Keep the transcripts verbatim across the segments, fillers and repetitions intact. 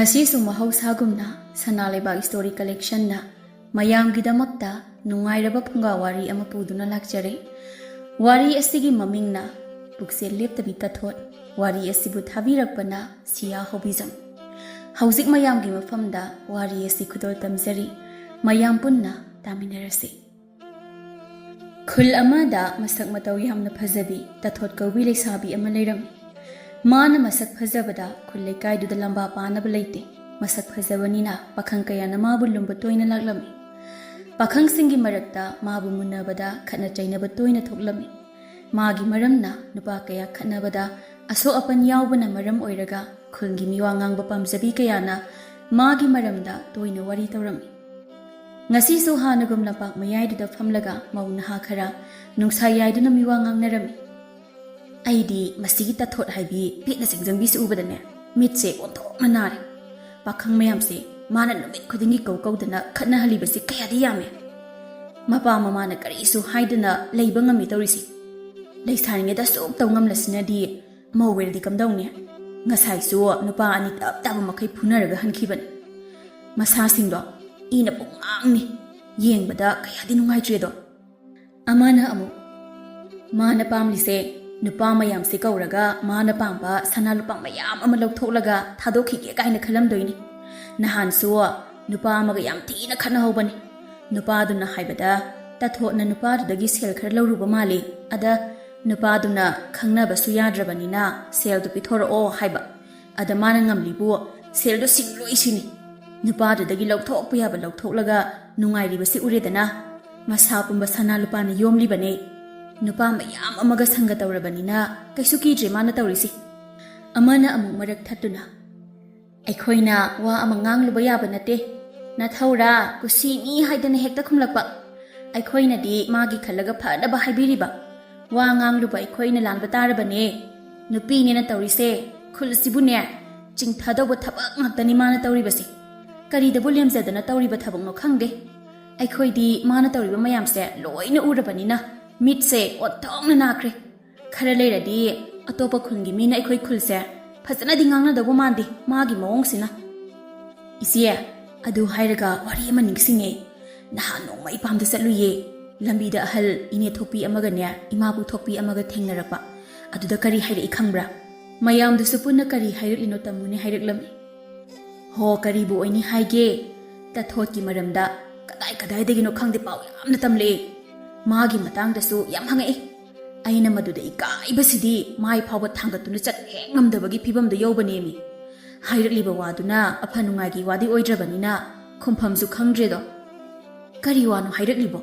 ꯉꯁꯤꯁꯨ ꯃꯍꯧꯁꯥꯒꯨꯝꯅ ꯁꯅꯥ ꯂꯩꯕꯥꯛ ꯁ꯭ꯇꯣꯔꯤ ꯀꯂꯦꯛꯁꯟꯅ ꯃꯌꯥꯝꯒꯤꯗꯃꯛꯇ ꯅꯨꯡꯉꯥꯏꯔꯕ ꯐꯨꯡꯒꯥ ꯋꯥꯔꯤ ꯑꯃ ꯄꯨꯗꯨꯅ ꯂꯥꯛꯆꯔꯦ꯫ ꯋꯥꯔꯤ ꯑꯁꯤꯒꯤ ꯃꯃꯤꯡꯅ ꯄꯨꯛꯆꯦꯜ ꯂꯦꯞꯇꯕꯤ ꯇꯥꯊꯣꯠ꯫ ꯋꯥꯔꯤ ꯑꯁꯤꯕꯨ ꯊꯥꯕꯤꯔꯛꯄꯅ ꯁꯤꯌꯥ ꯍꯣꯕꯤꯖꯝ꯫ ꯍꯧꯖꯤꯛ ꯃꯌꯥꯝꯒꯤ ꯃꯐꯝꯗ ꯋꯥꯔꯤ ꯑꯁꯤ ꯈꯨꯗꯣꯜ ꯇꯝꯖꯔꯤ꯫ ꯃꯌꯥꯝ ꯄꯨꯟꯅ ꯇꯥꯃꯤꯟꯅꯔꯁꯤ꯫ ꯈꯨꯜ ꯑꯃꯗ ꯃꯁꯛ ꯃꯇꯧ ꯌꯥꯝꯅ ꯐꯖꯕꯤ ꯇꯥꯊꯣꯠ ꯀꯧꯕꯤ ꯂꯩꯁꯥꯕꯤ ꯑꯃ ꯂꯩꯔꯝꯃꯤ꯫ ꯃꯥꯅ ꯃꯁꯛ ꯐꯖꯕꯗ ꯈꯨꯜ ꯂꯩꯀꯥꯏꯗꯨꯗ ꯂꯝꯕꯥ ꯄꯥꯅꯕ ꯂꯩꯇꯦ꯫ ꯃꯁꯛ ꯐꯖꯕꯅꯤꯅ ꯄꯥꯈꯪ ꯀꯌꯥꯅ ꯃꯥꯕꯨ ꯂꯨꯝꯕ ꯇꯣꯏꯅ ꯂꯥꯛꯂꯝꯃꯤ꯫ ꯄꯥꯈꯪꯁꯤꯡꯒꯤ ꯃꯔꯛꯇ ꯃꯥꯕꯨ ꯃꯨꯟꯅꯕꯗ ꯈꯠꯅ ꯆꯩꯅꯕ ꯇꯣꯏꯅ ꯊꯣꯛꯂꯝꯃꯤ꯫ ꯃꯥꯒꯤ ꯃꯔꯝꯅ ꯅꯨꯄꯥ ꯀꯌꯥ ꯈꯠꯅꯕꯗ ꯑꯁꯣꯛ ꯑꯄꯟ ꯌꯥꯎꯕꯅ ꯃꯔꯝ ꯑꯣꯏꯔꯒ ꯈꯨꯜꯒꯤ ꯃꯤꯋꯥ ꯉꯥꯡꯕ ꯄꯥꯝꯖꯕꯤ ꯀꯌꯥꯅ ꯃꯥꯒꯤ ꯃꯔꯝꯗ ꯇꯣꯏꯅ ꯋꯥꯔꯤ ꯇꯧꯔꯝꯃꯤ꯫ ꯉꯁꯤꯁꯨ ꯍꯥꯟꯅꯒꯨꯝ ꯂꯝꯄꯥꯛ ꯃꯌꯥꯏꯗꯨꯗ ꯐꯝꯂꯒ ꯃꯧ ꯅꯍꯥ ꯈꯔ ꯅꯨꯡꯁꯥ ꯌꯥꯏꯗꯨꯅ ꯃꯤꯋꯥ ꯉꯥꯡꯅꯔꯝꯃꯤ꯫ ꯑꯩꯗꯤ ꯃꯁꯤꯒꯤ ꯇꯥꯊꯣꯠ ꯍꯥꯏꯕꯤ ꯄꯦꯠꯅ ꯆꯪꯖꯪꯕꯤꯁꯤ ꯎꯕꯗꯅꯦ, ꯃꯤꯠꯁꯦ ꯑꯣꯟꯊꯣꯛꯅ ꯅꯥꯔꯦ꯫ ꯄꯥꯈꯪ ꯃꯌꯥꯝꯁꯦ ꯃꯥꯅ ꯅꯨꯃꯤꯠ ꯈꯨꯗꯤꯡꯒꯤ ꯀꯧ ꯀꯧꯗꯅ ꯈꯠꯅꯍꯜꯂꯤꯕꯁꯤ ꯀꯌꯥꯗꯤ ꯌꯥꯝꯃꯦ꯫ ꯃꯄꯥ ꯃꯃꯥꯅ ꯀꯔꯤꯁꯨ ꯍꯥꯏꯗꯅ ꯂꯩꯕ ꯉꯝꯃꯤ ꯇꯧꯔꯤꯁꯤ꯫ ꯂꯩꯁꯥꯔꯤꯉꯩꯗ ꯁꯨꯛ ꯇꯧ ꯉꯝꯂꯁꯤꯅꯗꯤ ꯃꯧ ꯑꯣꯏꯔꯗꯤ ꯀꯝꯗꯧꯅꯤ? ꯉꯁꯥꯏꯁꯨ ꯅꯨꯄꯥ ꯑꯅꯤ ꯇꯞ ꯇꯥꯕ ꯃꯈꯩ ꯐꯨꯅꯔꯒ ꯍꯟꯈꯤꯕꯅꯤ꯫ ꯃꯁꯥꯁꯤꯡꯗꯣ ꯏꯅ ꯄꯨꯡꯉꯥꯡꯅꯤ꯫ ꯌꯦꯡꯕꯗ ꯀꯌꯥꯗꯤ ꯅꯨꯡꯉꯥꯏꯇ꯭ꯔꯦꯗꯣ꯫ ꯑꯃꯅ ꯑꯃꯨꯛ, "ꯃꯥꯅ ꯄꯥꯝꯂꯤꯁꯦ ꯅꯨꯄꯥ ꯃꯌꯥꯝꯁꯦ ꯀꯧꯔꯒ ꯃꯥꯅ ꯄꯥꯝꯕ ꯁꯅꯥ ꯂꯨꯄꯥ ꯃꯌꯥꯝ ꯑꯃ ꯂꯧꯊꯣꯛꯂꯒ ꯊꯥꯗꯣꯛꯈꯤꯒꯦ ꯀꯥꯏꯅ ꯈꯜꯂꯝꯗꯣꯏꯅꯤ꯫ ꯅꯍꯥꯟꯁꯨ ꯅꯨꯄꯥ ꯑꯃꯒ ꯌꯥꯝ ꯊꯤꯅ ꯈꯠꯅꯍꯧꯕꯅꯤ꯫ ꯅꯨꯄꯥꯗꯨꯅ ꯍꯥꯏꯕꯗ ꯇꯥꯊꯣꯠꯅ ꯅꯨꯄꯥꯗꯨꯗꯒꯤ ꯁꯦꯜ ꯈꯔ ꯂꯧꯔꯨꯕ ꯃꯥꯜꯂꯤ꯫ ꯑꯗ ꯅꯨꯄꯥꯗꯨꯅ ꯈꯪꯅꯕꯁꯨ ꯌꯥꯗ꯭ꯔꯕꯅꯤꯅ ꯁꯦꯜꯗꯨ ꯄꯤꯊꯣꯔꯛꯑꯣ ꯍꯥꯏꯕ꯫ ꯑꯗ ꯃꯥꯅ ꯉꯝꯂꯤꯕꯨ ꯁꯦꯜꯗꯣ ꯁꯤꯡꯂꯣꯏ ꯁꯤꯅꯤ꯫ ꯅꯨꯄꯥꯗꯨꯗꯒꯤ ꯂꯧꯊꯣꯛꯄ ꯌꯥꯕ ꯂꯧꯊꯣꯛꯂꯒ ꯅꯨꯡꯉꯥꯏꯔꯤꯕꯁꯤ ꯎꯔꯦꯗꯅ꯫ ꯃꯁꯥ ꯄꯨꯝꯕ ꯁꯅꯥ ꯂꯨꯄꯥꯅ ꯌꯣꯝꯂꯤꯕꯅꯦ꯫ ꯅꯨꯄꯥ ꯃꯌꯥꯝ ꯑꯃꯒ ꯁꯪꯒ ꯇꯧꯔꯕꯅꯤꯅ ꯀꯩꯁꯨ ꯀꯤꯗ꯭ꯔꯦ ꯃꯥꯅ ꯇꯧꯔꯤꯁꯤ꯫" ꯑꯃꯅ ꯑꯃꯨꯛ ꯃꯔꯛ ꯊꯠꯇꯨꯅ, "ꯑꯩꯈꯣꯏꯅ ꯋꯥ ꯑꯃ ꯉꯥꯡꯂꯨꯕ ꯌꯥꯕ ꯅꯠꯇꯦ꯫ ꯅꯊꯧꯔꯥ ꯀꯨꯁꯤꯅꯤ ꯍꯥꯏꯗꯅ ꯍꯦꯛꯇ ꯈꯨꯝꯂꯛꯄ꯫ ꯑꯩꯈꯣꯏꯅꯗꯤ ꯃꯥꯒꯤ ꯈꯜꯂꯒ ꯐꯅꯕ ꯍꯥꯏꯕꯤꯔꯤꯕ꯫ ꯋꯥ ꯉꯥꯡꯂꯨꯕ ꯑꯩꯈꯣꯏꯅ ꯂꯥꯟꯕ ꯇꯥꯔꯕꯅꯦ꯫ ꯅꯨꯄꯤꯅꯦꯅ ꯇꯧꯔꯤꯁꯦ, ꯈꯨꯜ ꯑꯁꯤꯕꯨꯅꯦ, ꯆꯤꯡꯊꯗꯧꯕ ꯊꯕꯛ ꯉꯥꯛꯇꯅꯤ ꯃꯥꯅ ꯇꯧꯔꯤꯕꯁꯦ꯫ ꯀꯔꯤꯗꯕꯨ ꯂꯦꯝꯖꯗꯅ ꯇꯧꯔꯤꯕ ꯊꯕꯛꯅꯣ ꯈꯪꯗꯦ꯫ ꯑꯩꯈꯣꯏꯗꯤ ꯃꯥꯅ ꯇꯧꯔꯤꯕ ꯃꯌꯥꯝꯁꯦ ꯂꯣꯏꯅ ꯎꯔꯕꯅꯤꯅ ꯃꯤꯠꯁꯦ ꯑꯣꯟꯊꯣꯛꯅ ꯅꯥꯈ꯭ꯔꯦ꯫ ꯈꯔ ꯂꯩꯔꯗꯤ ꯑꯇꯣꯞꯄ ꯈꯨꯟꯒꯤ ꯃꯤꯅ ꯑꯩꯈꯣꯏ ꯈꯨꯜꯁꯦ ꯐꯖꯅꯗꯤ ꯉꯥꯡꯅꯗꯧꯕ ꯃꯥꯟꯗꯦ ꯃꯥꯒꯤ ꯃꯑꯣꯡꯁꯤꯅ꯫ ꯏꯆꯦ, ꯑꯗꯨ ꯍꯥꯏꯔꯒ ꯋꯥꯔꯤ ꯑꯃ ꯅꯤꯡꯁꯤꯡꯉꯦ꯫ ꯅꯍꯥꯟ ꯅꯣꯡꯃ ꯏꯄꯥꯝꯗ ꯆꯠꯂꯨꯏꯌꯦ꯫ ꯂꯝꯕꯤꯗ ꯑꯍꯜ ꯏꯅꯦ ꯊꯣꯛꯄꯤ ꯑꯃꯒꯅꯦ, ꯏꯃꯥꯕꯨ ꯊꯣꯛꯄꯤ ꯑꯃꯒ ꯊꯦꯡꯅꯔꯛꯄ꯫ ꯑꯗꯨꯗ ꯀꯔꯤ ꯍꯥꯏꯔꯛꯏ ꯈꯪꯕ꯭ꯔꯥ? ꯃꯌꯥꯝꯗꯨꯁꯨ ꯄꯨꯟꯅ ꯀꯔꯤ ꯍꯥꯏꯔꯛꯂꯤꯅꯣ ꯇꯝꯃꯨꯅꯦ ꯍꯥꯏꯔꯛꯂꯝꯃꯤ꯫ ꯍꯣ, ꯀꯔꯤꯕꯨ ꯑꯣꯏꯅꯤ ꯍꯥꯏꯒꯦ? ꯇꯊꯣꯠꯀꯤ ꯃꯔꯝꯗ ꯀꯗꯥꯏ ꯀꯗꯥꯏꯗꯒꯤꯅꯣ ꯈꯪꯗꯦ ꯄꯥꯎ ꯌꯥꯝꯅ ꯇꯝꯂꯛꯑꯦ꯫ ꯃꯥꯒꯤ ꯃꯇꯥꯡꯗꯁꯨ ꯌꯥꯝ ꯍꯪꯉꯛꯏ꯫ ꯑꯩꯅ ꯃꯗꯨꯗ ꯏꯀꯥꯏꯕꯁꯤꯗꯤ ꯃꯥꯏ ꯐꯥꯎꯕ ꯊꯥꯡꯒꯠꯇꯨꯅ ꯆꯠ ꯍꯦꯛ ꯉꯝꯗꯕꯒꯤ ꯐꯤꯕꯝꯗ ꯌꯧꯕꯅꯦꯃꯤ꯫ ꯍꯥꯏꯔꯛꯂꯤꯕ ꯋꯥꯗꯨꯅ ꯑꯐ ꯅꯨꯡꯉꯥꯏꯒꯤ ꯋꯥꯗꯤ ꯑꯣꯏꯗ꯭ꯔꯕꯅꯤꯅ ꯈꯨꯝꯐꯝꯁꯨ ꯈꯪꯗ꯭ꯔꯦꯗꯣ꯫ ꯀꯔꯤ ꯋꯥꯅꯣ ꯍꯥꯏꯔꯛꯂꯤꯕꯣ?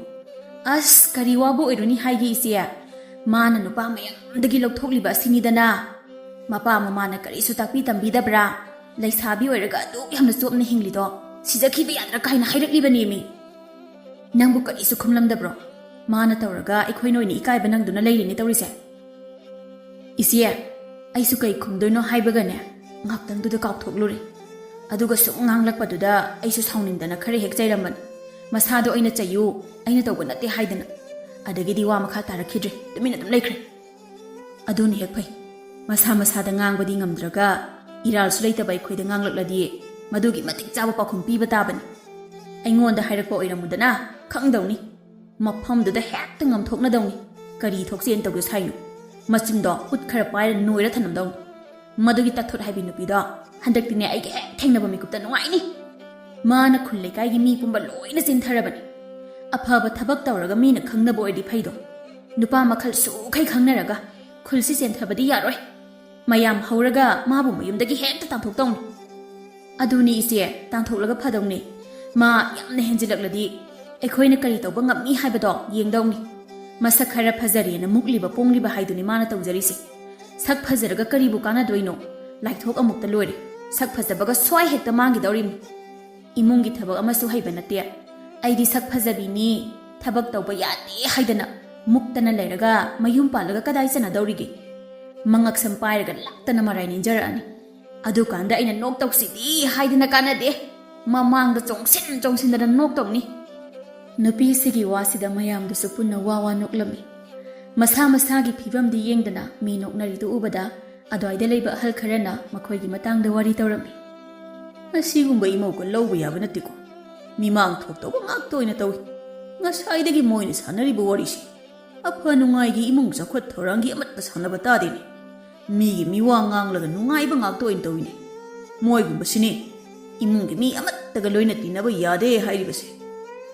ꯑꯁ, ꯀꯔꯤ ꯋꯥꯕꯨ ꯑꯣꯏꯔꯨꯅꯤ ꯍꯥꯏꯒꯦ ꯏꯆꯦ? ꯃꯥꯅ ꯅꯨꯄꯥ ꯃꯌꯥꯝꯗꯒꯤ ꯂꯧꯊꯣꯛꯂꯤꯕ ꯑꯁꯤꯅꯤꯗꯅ꯫ ꯃꯄꯥ ꯃꯃꯥꯅ ꯀꯔꯤꯁꯨ ꯇꯥꯛꯄꯤ ꯇꯝꯕꯤꯗꯕ꯭ꯔꯥ? ꯂꯩꯁꯥꯕꯤ ꯑꯣꯏꯔꯒ ꯑꯗꯨꯛ ꯌꯥꯝꯅ ꯆꯣꯞꯅ ꯍꯤꯡꯂꯤꯗꯣ ꯁꯤꯖꯈꯤꯕ ꯌꯥꯗ꯭ꯔꯥ ꯀꯥꯏꯅ ꯍꯥꯏꯔꯛꯂꯤꯕꯅꯦꯃꯤ꯫ ꯅꯪꯕꯨ ꯀꯔꯤꯁꯨ ꯈꯨꯝꯂꯝꯗꯕ꯭ꯔꯣ? ꯃꯥꯅ ꯇꯧꯔꯒ ꯑꯩꯈꯣꯏꯅ ꯑꯣꯏꯅ ꯏꯀꯥꯏꯕ ꯅꯪꯗꯨꯅ ꯂꯩꯔꯤꯅꯦ ꯇꯧꯔꯤꯁꯦ꯫ ꯏꯆꯦ, ꯑꯩꯁꯨ ꯀꯩ ꯈꯨꯝꯗꯣꯏꯅꯣ ꯍꯥꯏꯕꯒꯅꯦ, ꯉꯥꯛꯇꯪꯗꯨꯗ ꯀꯥꯎꯊꯣꯛꯂꯨꯔꯦ꯫ ꯑꯗꯨꯒ ꯁꯨꯝ ꯉꯥꯡꯂꯛꯄꯗꯨꯗ ꯑꯩꯁꯨ ꯁꯥꯎꯅꯤꯡꯗꯅ ꯈꯔ ꯍꯦꯛ ꯆꯩꯔꯝꯕꯅꯤ꯫ ꯃꯁꯥꯗꯣ ꯑꯩꯅ ꯆꯩꯌꯨ, ꯑꯩꯅ ꯇꯧꯕ ꯅꯠꯇꯦ ꯍꯥꯏꯗꯅ꯫ ꯑꯗꯒꯤꯗꯤ ꯋꯥ ꯃꯈꯥ ꯇꯥꯔꯛꯈꯤꯗ꯭ꯔꯦ, ꯇꯨꯃꯤꯟꯅ ꯑꯗꯨꯝ ꯂꯩꯈ꯭ꯔꯦ꯫ ꯑꯗꯨꯅ ꯍꯦꯛ ꯐꯩ꯫ ꯃꯁꯥ ꯃꯁꯥꯗ ꯉꯥꯡꯕꯗꯤ ꯉꯝꯗ꯭ꯔꯒ ꯏꯔꯥꯜꯁꯨ ꯂꯩꯇꯕ ꯑꯩꯈꯣꯏꯗ ꯉꯥꯡꯂꯛꯂꯗꯤ ꯃꯗꯨꯒꯤ ꯃꯇꯤꯛ ꯆꯥꯕ ꯄꯥꯎꯈꯨꯝ ꯄꯤꯕ ꯇꯥꯕꯅꯤ꯫ ꯑꯩꯉꯣꯟꯗ ꯍꯥꯏꯔꯛꯄ ꯑꯣꯏꯔꯝꯃꯨꯗꯅ ꯈꯪꯗꯧꯅꯤ꯫ ꯃꯐꯝꯗꯨꯗ ꯍꯦꯛꯇ ꯉꯝꯊꯣꯛꯅꯗꯧꯅꯤ꯫ ꯀꯔꯤ ꯊꯣꯛꯆꯦꯅ ꯇꯧꯒꯦ ꯁꯥꯏꯅꯣ? ꯃꯆꯤꯟꯗꯣ ꯎꯠ ꯈꯔ ꯄꯥꯏꯔ ꯅꯣꯏꯔ ꯊꯝꯂꯝꯗꯧꯅꯤ꯫ ꯃꯗꯨꯒꯤ ꯇꯥꯊꯣꯠ ꯍꯥꯏꯕꯤ ꯅꯨꯄꯤꯗꯣ ꯍꯟꯗꯛꯇꯤꯅꯦ ꯑꯩꯒ ꯍꯦꯛ ꯊꯦꯡꯅꯕ ꯃꯤꯀꯨꯞꯇ ꯅꯨꯡꯉꯥꯏꯅꯤ꯫ ꯃꯥꯅ ꯈꯨꯜ ꯂꯩꯀꯥꯏꯒꯤ ꯃꯤ ꯄꯨꯝꯕ ꯂꯣꯏꯅ ꯆꯦꯟꯊꯔꯕꯅꯤ꯫ ꯑꯐꯕ ꯊꯕꯛ ꯇꯧꯔꯒ ꯃꯤꯅ ꯈꯪꯅꯕ ꯑꯣꯏꯔꯗꯤ ꯐꯩꯗꯣ꯫ ꯅꯨꯄꯥ ꯃꯈꯜ ꯁꯨꯈꯩ ꯈꯪꯅꯔꯒ ꯈꯨꯜꯁꯤ ꯆꯦꯟꯊꯕꯗꯤ ꯌꯥꯔꯣꯏ꯫ ꯃꯌꯥꯝ ꯍꯧꯔꯒ ꯃꯥꯕꯨ ꯃꯌꯨꯝꯗꯒꯤ ꯍꯦꯛꯇ ꯇꯥꯟꯊꯣꯛꯇꯧꯅꯤ꯫ ꯑꯗꯨꯅꯤ ꯏꯆꯦ, ꯇꯥꯟꯊꯣꯛꯂꯒ ꯐꯗꯧꯅꯤ꯫ ꯃꯥ ꯌꯥꯝꯅ ꯍꯦꯟꯖꯤꯜꯂꯛꯂꯗꯤ ꯑꯩꯈꯣꯏꯅ ꯀꯔꯤ ꯇꯧꯕ ꯉꯝꯃꯤ ꯍꯥꯏꯕꯗꯣ ꯌꯦꯡꯗꯧꯅꯤ꯫ ꯃꯁꯛ ꯈꯔ ꯐꯖꯔꯦꯅ ꯃꯨꯛꯂꯤꯕ ꯄꯣꯡꯂꯤꯕ ꯍꯥꯏꯗꯨꯅꯤ ꯃꯥꯅ ꯇꯧꯖꯔꯤꯁꯦ꯫ ꯁꯛ ꯐꯖꯔꯒ ꯀꯔꯤꯕꯨ ꯀꯥꯟꯅꯗꯣꯏꯅꯣ? ꯂꯥꯏꯊꯣꯛ ꯑꯃꯨꯛꯇ ꯂꯣꯏꯔꯦ꯫ ꯁꯛ ꯐꯖꯕꯒ ꯁ꯭ꯋꯥꯏ ꯍꯦꯛꯇ ꯃꯥꯡꯈꯤꯗꯧꯔꯤꯕꯅꯤ꯫ ꯏꯃꯨꯡꯒꯤ ꯊꯕꯛ ꯑꯃꯁꯨ ꯍꯩꯕ ꯅꯠꯇꯦ꯫ ꯑꯩꯗꯤ ꯁꯛ ꯐꯖꯕꯤꯅꯤ, ꯊꯕꯛ ꯇꯧꯕ ꯌꯥꯗꯦ ꯍꯥꯏꯗꯅ ꯃꯨꯛꯇꯅ ꯂꯩꯔꯒ ꯃꯌꯨꯝ ꯄꯥꯜꯂꯒ ꯀꯗꯥꯏ ꯆꯠꯅꯗꯧꯔꯤꯒꯦ? ꯃꯉꯛ ꯁꯝ ꯄꯥꯏꯔꯒ ꯂꯥꯛꯇꯅ ꯃꯔꯥꯏ ꯅꯤꯡꯖꯔꯛꯑꯅꯤ꯫ ꯑꯗꯨꯀꯥꯟꯗ ꯑꯩꯅ ꯅꯣꯛ ꯇꯧꯁꯤꯗꯤ ꯍꯥꯏꯗꯅ ꯀꯥꯟꯅꯗꯦ꯫ ꯃꯃꯥꯡꯗ ꯆꯣꯡꯁꯤꯟ ꯆꯣꯡꯁꯤꯟꯗꯅ ꯅꯣꯛ ꯇꯧꯅꯤ꯫ ꯅꯨꯄꯤꯁꯤꯒꯤ ꯋꯥꯁꯤꯗ ꯃꯌꯥꯝꯗꯨꯁꯨ ꯄꯨꯟꯅ ꯋꯥ ꯋꯥ ꯅꯣꯛꯂꯝꯃꯤ꯫ ꯃꯁꯥ ꯃꯁꯥꯒꯤ ꯐꯤꯕꯝꯗꯤ ꯌꯦꯡꯗꯅ ꯃꯤ ꯅꯣꯛꯅꯔꯤꯗꯨ ꯎꯕꯗ ꯑꯗ꯭ꯋꯥꯏꯗ ꯂꯩꯕ ꯑꯍꯜ ꯈꯔꯅ ꯃꯈꯣꯏꯒꯤ ꯃꯇꯥꯡꯗ ꯋꯥꯔꯤ ꯇꯧꯔꯝꯃꯤ꯫ ꯑꯁꯤꯒꯨꯝꯕ ꯏꯃꯧꯒ ꯂꯧꯕ ꯌꯥꯕ ꯅꯠꯇꯦꯀꯣ꯫ ꯃꯤꯃꯥꯡ ꯊꯣꯛꯇꯧꯕ ꯉꯥꯛꯇ ꯑꯣꯏꯅ ꯇꯧꯏ꯫ ꯉꯁꯥꯏꯗꯒꯤ ꯃꯣꯏꯅ ꯁꯥꯟꯅꯔꯤꯕ ꯋꯥꯔꯤꯁꯤ ꯑꯐ ꯅꯨꯡꯉꯥꯏꯒꯤ, ꯏꯃꯨꯡ ꯆꯥꯎꯈꯠ ꯊꯧꯔꯥꯡꯒꯤ ꯑꯃꯠꯇ ꯁꯥꯟꯅꯕ ꯇꯥꯗꯦꯅꯦ꯫ ꯃꯤꯒꯤ ꯃꯤꯋꯥ ꯉꯥꯡꯂꯒ ꯅꯨꯡꯉꯥꯏꯕ ꯉꯥꯛꯇ ꯑꯣꯏꯅ ꯇꯧꯏꯅꯦ꯫ ꯃꯣꯏꯒꯨꯝꯕꯁꯤꯅꯤ ꯏꯃꯨꯡꯒꯤ ꯃꯤ ꯑꯃꯠꯇꯒ ꯂꯣꯏꯅ ꯇꯤꯟꯅꯕ ꯌꯥꯗꯦ ꯍꯥꯏꯔꯤꯕꯁꯦ꯫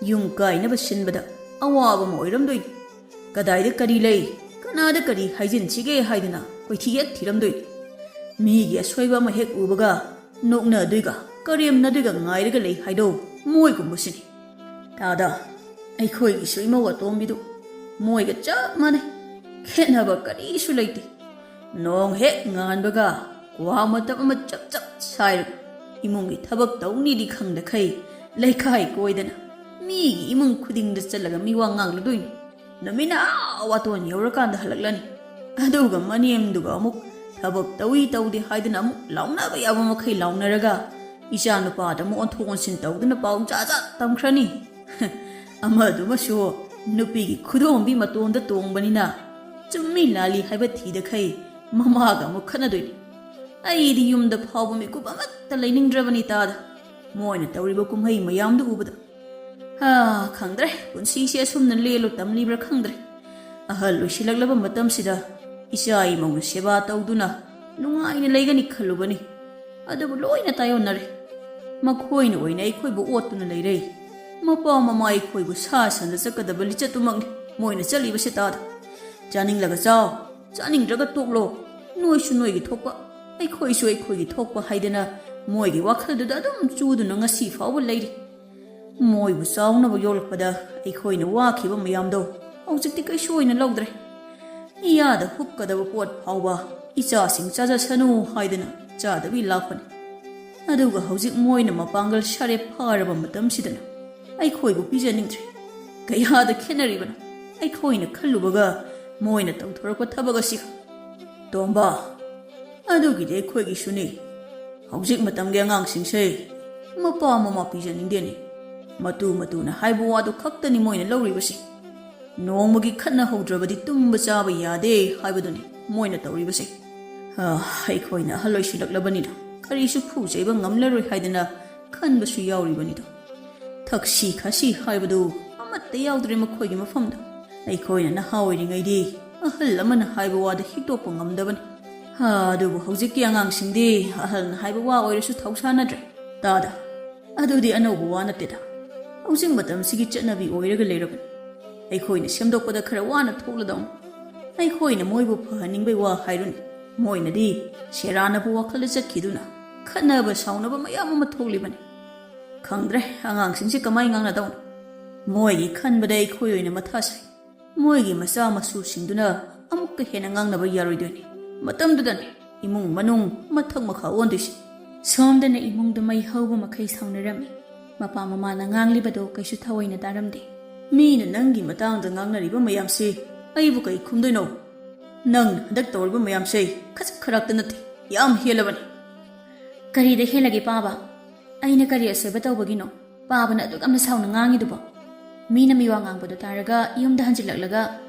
ꯌꯨꯝ ꯀꯥꯏꯅꯕ ꯁꯤꯟꯕꯗ ꯑꯋꯥꯕ ꯑꯃ ꯑꯣꯏꯔꯝꯗꯣꯏꯅꯤ꯫ ꯀꯗꯥꯏꯗ ꯀꯔꯤ ꯂꯩ, ꯀꯅꯥꯗ ꯀꯔꯤ ꯍꯥꯏꯖꯤꯟꯁꯤꯒꯦ ꯍꯥꯏꯗꯅ ꯀꯣꯏꯊꯤ ꯍꯦꯛ ꯊꯤꯔꯝꯗꯣꯏꯅꯤ꯫ ꯃꯤꯒꯤ ꯑꯁꯣꯏꯕ ꯑꯃ ꯍꯦꯛ ꯎꯕꯒ ꯅꯣꯛꯅꯗꯣꯏꯒ ꯀꯔꯦꯝꯅꯗꯣꯏꯒ ꯉꯥꯏꯔꯒ ꯂꯩ ꯍꯥꯏꯗꯣ ꯃꯣꯏꯒꯨꯝꯕꯁꯤꯅꯤ꯫ ꯇꯥꯗ, ꯑꯩꯈꯣꯏꯒꯤꯁꯨ ꯏꯃꯧ ꯑꯇꯣꯝꯕꯤꯗꯨ ꯃꯣꯏꯒ ꯆꯞ ꯃꯥꯟꯅꯩ꯫ ꯈꯦꯠꯅꯕ ꯀꯔꯤꯁꯨ ꯂꯩꯇꯦ꯫ ꯅꯣꯡ ꯍꯦꯛ ꯉꯥꯟꯕꯒ ꯀ꯭ꯋꯥ ꯃꯇꯞ ꯑꯃ ꯆꯞ ꯆꯞ ꯁꯥꯏꯔꯒ ꯏꯃꯨꯡꯒꯤ ꯊꯕꯛ ꯇꯧꯅꯤꯗꯤ ꯈꯪꯗꯈꯩ ꯂꯩꯀꯥꯏ ꯀꯣꯏꯗꯅ ꯃꯤꯒꯤ ꯏꯃꯨꯡ ꯈꯨꯗꯤꯡꯗ ꯆꯠꯂꯒ ꯃꯤꯋꯥ ꯉꯥꯡꯂꯨꯗꯣꯏꯅꯤ꯫ ꯅꯨꯃꯤꯠꯅ ꯑꯥ ꯋꯥꯇꯣꯟ ꯌꯧꯔꯀꯥꯟꯗ ꯍꯜꯂꯛꯂꯅꯤ꯫ ꯑꯗꯨꯒ ꯃꯅꯦꯝꯗꯨꯒ ꯑꯃꯨꯛ ꯊꯕꯛ ꯇꯧꯏ ꯇꯧꯗꯦ ꯍꯥꯏꯗꯅ ꯑꯃꯨꯛ ꯂꯥꯎꯅꯕ ꯌꯥꯕ ꯃꯈꯩ ꯂꯥꯎꯅꯔꯒ ꯏꯆꯥ ꯅꯨꯄꯥꯗ ꯑꯃꯨꯛ ꯑꯣꯟꯊꯣꯛ ꯑꯣꯟꯁꯤꯟ ꯇꯧꯗꯨꯅ ꯄꯥꯎ ꯖꯥꯠ ꯖꯥꯠ ꯇꯝꯈ꯭ꯔꯅꯤ꯫ ꯑꯃꯗꯨꯃꯁꯨ ꯅꯨꯄꯤꯒꯤ ꯈꯨꯗꯣꯝꯕꯤ ꯃꯇꯣꯟꯗ ꯇꯣꯡꯕꯅꯤꯅ ꯆꯨꯝꯃꯤ ꯂꯥꯜꯂꯤ ꯍꯥꯏꯕ ꯊꯤꯗꯈꯩ ꯃꯃꯥꯒ ꯑꯃꯨꯛ ꯈꯠꯅꯗꯣꯏꯅꯤ꯫ ꯑꯩꯗꯤ ꯌꯨꯝꯗ ꯐꯥꯎꯕ ꯃꯤꯀꯨꯞ ꯑꯃꯠꯇ ꯂꯩꯅꯤꯡꯗ꯭ꯔꯕꯅꯤ ꯇꯥꯗ꯫ ꯃꯣꯏꯅ ꯇꯧꯔꯤꯕ ꯀꯨꯝꯍꯩ ꯃꯌꯥꯝꯗꯨ ꯎꯕꯗ꯫ ꯍꯥ, ꯈꯪꯗ꯭ꯔꯦ, ꯄꯨꯟꯁꯤꯁꯦ ꯑꯁꯨꯝꯅ ꯂꯦꯜꯂꯨ ꯇꯝꯂꯤꯕ꯭ꯔꯥ ꯈꯪꯗ꯭ꯔꯦ꯫ ꯑꯍꯜ ꯑꯣꯏꯁꯤꯜꯂꯛꯂꯕ ꯃꯇꯝꯁꯤꯗ ꯏꯆꯥ ꯏꯃꯧꯅ ꯁꯦꯕꯥ ꯇꯧꯗꯨꯅ ꯅꯨꯡꯉꯥꯏꯅ ꯂꯩꯒꯅꯤ ꯈꯜꯂꯨꯕꯅꯤ꯫ ꯑꯗꯨꯕꯨ ꯂꯣꯏꯅ ꯇꯥꯏꯑꯣꯟꯅꯔꯦ꯫ ꯃꯈꯣꯏꯅ ꯑꯣꯏꯅ ꯑꯩꯈꯣꯏꯕꯨ ꯑꯣꯠꯇꯨꯅ ꯂꯩꯔꯦ꯫ ꯃꯄꯥ ꯃꯃꯥ ꯑꯩꯈꯣꯏꯕꯨ ꯁꯥ ꯁꯟꯗ ꯆꯠꯀꯗꯕ ꯂꯤꯆꯠꯇꯨꯃꯛꯅꯤ ꯃꯣꯏꯅ ꯆꯠꯂꯤꯕꯁꯦ ꯇꯥꯗ꯫ ꯆꯥꯅꯤꯡꯂꯒ ꯆꯥꯎ, ꯆꯥꯅꯤꯡꯗ꯭ꯔꯒ ꯇꯣꯛꯂꯣ꯫ ꯅꯣꯏꯁꯨ ꯅꯣꯏꯒꯤ ꯊꯣꯛꯄ, ꯑꯩꯈꯣꯏꯁꯨ ꯑꯩꯈꯣꯏꯒꯤ ꯊꯣꯛꯄ ꯍꯥꯏꯗꯅ ꯃꯣꯏꯒꯤ ꯋꯥꯈꯜꯗꯨꯗ ꯑꯗꯨꯝ ꯆꯨꯗꯨꯅ ꯉꯁꯤ ꯐꯥꯎꯕ ꯂꯩꯔꯤ꯫ ꯃꯣꯏꯕꯨ ꯆꯥꯎꯅꯕ ꯌꯣꯛꯂꯛꯄꯗ ꯑꯩꯈꯣꯏꯅ ꯋꯥꯈꯤꯕ ꯃꯌꯥꯝꯗꯣ ꯍꯧꯖꯤꯛꯇꯤ ꯀꯩꯁꯨ ꯑꯣꯏꯅ ꯂꯧꯗ꯭ꯔꯦ꯫ ꯏꯌꯥꯗ ꯍꯨꯛꯀꯗꯕ ꯄꯣꯠ ꯐꯥꯎꯕ ꯏꯆꯥꯁꯤꯡ ꯆꯥꯖꯁꯅꯨ ꯍꯥꯏꯗꯅ ꯆꯥꯗꯕꯤ ꯂꯥꯛꯄꯅꯤ꯫ ꯑꯗꯨꯒ ꯍꯧꯖꯤꯛ ꯃꯣꯏꯅ ꯃꯄꯥꯡꯒꯜ ꯁꯥꯔꯦ ꯐꯥꯔꯕ ꯃꯇꯝꯁꯤꯗꯅ ꯑꯩꯈꯣꯏꯕꯨ ꯄꯤꯖꯅꯤꯡꯗ꯭ꯔꯦ꯫ ꯀꯌꯥꯗ ꯈꯦꯠꯅꯔꯤꯕꯅꯣ ꯑꯩꯈꯣꯏꯅ ꯈꯜꯂꯨꯕꯒ ꯃꯣꯏꯅ ꯇꯧꯊꯣꯔꯛꯄ ꯊꯕꯛ ꯑꯁꯤꯒ꯫ ꯇꯣꯝꯕ, ꯑꯗꯨꯒꯤꯗꯤ ꯑꯩꯈꯣꯏꯒꯤꯁꯨꯅꯤ꯫ ꯍꯧꯖꯤꯛ ꯃꯇꯝꯒꯤ ꯑꯉꯥꯡꯁꯤꯡꯁꯦ ꯃꯄꯥ ꯃꯃꯥ ꯄꯤꯖꯅꯤꯡꯗꯦꯅꯦ꯫ ꯃꯇꯨ ꯃꯇꯨꯅ ꯍꯥꯏꯕ ꯋꯥꯗꯨ ꯈꯛꯇꯅꯤ ꯃꯣꯏꯅ ꯂꯧꯔꯤꯕꯁꯦ꯫ ꯅꯣꯡꯃꯒꯤ ꯈꯠꯅꯍꯧꯗ꯭ꯔꯕꯗꯤ ꯇꯨꯝꯕ ꯆꯥꯕ ꯌꯥꯗꯦ ꯍꯥꯏꯕꯗꯨꯅꯤ ꯃꯣꯏꯅ ꯇꯧꯔꯤꯕꯁꯦ꯫ ꯑ, ꯑꯩꯈꯣꯏꯅ ꯑꯍꯜ ꯑꯣꯏꯁꯤꯜꯂꯛꯂꯕꯅꯤꯅ ꯀꯔꯤꯁꯨ ꯐꯨ ꯆꯩꯕ ꯉꯝꯂꯔꯣꯏ ꯍꯥꯏꯗꯅ ꯈꯟꯕꯁꯨ ꯌꯥꯎꯔꯤꯕꯅꯤꯗꯣ꯫ ꯊꯛꯁꯤ ꯈꯥꯁꯤ ꯍꯥꯏꯕꯗꯨ ꯑꯃꯠꯇ ꯌꯥꯎꯗ꯭ꯔꯦ ꯃꯈꯣꯏꯒꯤ ꯃꯐꯝꯗ꯫ ꯑꯩꯈꯣꯏꯅ ꯅꯍꯥ ꯑꯣꯏꯔꯤꯉꯩꯗꯤ ꯑꯍꯜ ꯑꯃꯅ ꯍꯥꯏꯕ ꯋꯥꯗ ꯍꯤꯛꯇꯣꯛꯄ ꯉꯝꯗꯕꯅꯤ꯫ ꯍꯥ, ꯑꯗꯨꯕꯨ ꯍꯧꯖꯤꯛꯀꯤ ꯑꯉꯥꯡꯁꯤꯡꯗꯤ ꯑꯍꯜꯅ ꯍꯥꯏꯕ ꯋꯥ ꯑꯣꯏꯔꯁꯨ ꯊꯧꯁꯥꯅꯗ꯭ꯔꯦ꯫ ꯇꯥꯗ, ꯑꯗꯨꯗꯤ ꯑꯅꯧꯕ ꯋꯥ ꯅꯠꯇꯦꯗ꯫ ꯍꯧꯖꯤꯛ ꯃꯇꯝꯁꯤꯒꯤ ꯆꯠꯅꯕꯤ ꯑꯣꯏꯔꯒ ꯂꯩꯔꯕꯅꯤ꯫ ꯑꯩꯈꯣꯏꯅ ꯁꯦꯝꯗꯣꯛꯄꯗ ꯈꯔ ꯋꯥꯅ ꯊꯣꯛꯂꯗꯧꯅꯤ꯫ ꯑꯩꯈꯣꯏꯅ ꯃꯣꯏꯕꯨ ꯐꯍꯟꯅꯤꯡꯕꯩ ꯋꯥ ꯍꯥꯏꯔꯨꯅꯤ꯫ ꯃꯣꯏꯅꯗꯤ ꯁꯦꯔꯥꯟꯅꯕꯨ ꯋꯥꯈꯜꯗ ꯆꯠꯈꯤꯗꯨꯅ ꯈꯠꯅꯕ ꯁꯥꯎꯅꯕ ꯃꯌꯥꯝ ꯑꯃ ꯊꯣꯛꯂꯤꯕꯅꯤ꯫ ꯈꯪꯗ꯭ꯔꯦ, ꯑꯉꯥꯡꯁꯤꯡꯁꯤ ꯀꯃꯥꯏ ꯉꯥꯡꯅꯗꯧꯅꯣ? ꯃꯣꯏꯒꯤ ꯈꯟꯕꯗ ꯑꯩꯈꯣꯏ ꯑꯣꯏꯅ ꯃꯊꯥ ꯁꯥꯏ꯫ ꯃꯣꯏꯒꯤ ꯃꯆꯥ ꯃꯁꯨꯁꯤꯡꯗꯨꯅ ꯑꯃꯨꯛꯀ ꯍꯦꯟꯅ ꯉꯥꯡꯅꯕ ꯌꯥꯔꯣꯏꯗꯣꯏꯅꯤ꯫ ꯃꯇꯝꯗꯨꯗꯅꯤ ꯏꯃꯨꯡ ꯃꯅꯨꯡ ꯃꯊꯛ ꯃꯈꯥ ꯑꯣꯟꯗꯣꯏꯁꯤ꯫ ꯁꯣꯝꯗꯅ ꯏꯃꯨꯡꯗꯨ ꯃꯩ ꯍꯧꯕ ꯃꯈꯩ ꯁꯥꯎꯅꯔꯝꯃꯤ꯫ ꯃꯄꯥ ꯃꯃꯥꯅ ꯉꯥꯡꯂꯤꯕꯗꯣ ꯀꯩꯁꯨ ꯊꯑꯣꯏꯅ ꯇꯥꯔꯝꯗꯦ꯫ ꯃꯤꯅ ꯅꯪꯒꯤ ꯃꯇꯥꯡꯗ ꯉꯥꯡꯅꯔꯤꯕ ꯃꯌꯥꯝꯁꯤ ꯑꯩꯕꯨ ꯀꯩ ꯈꯨꯝꯗꯣꯏꯅꯣ? ꯅꯪ ꯍꯟꯗꯛ ꯇꯧꯔꯤꯕ ꯃꯌꯥꯝꯁꯦ ꯈꯖꯤꯛ ꯈꯔꯥꯛꯇ ꯅꯠꯇꯦ, ꯌꯥꯝ ꯍꯦꯜꯂꯕꯅꯤ꯫ ꯀꯔꯤꯗ ꯍꯦꯜꯂꯒꯦ ꯄꯥꯕ? ꯑꯩꯅ ꯀꯔꯤ ꯑꯁꯣꯏꯕ ꯇꯧꯕꯒꯤꯅꯣ ꯄꯥꯕꯅ ꯑꯗꯨꯛ ꯌꯥꯝꯅ ꯁꯥꯎꯅ ꯉꯥꯡꯉꯤꯗꯨꯕꯣ? ꯃꯤꯅ ꯃꯤꯋꯥ ꯉꯥꯡꯕꯗꯣ ꯇꯥꯔꯒ ꯌꯨꯝꯗ ꯍꯟꯖꯤꯜꯂꯛꯂꯒ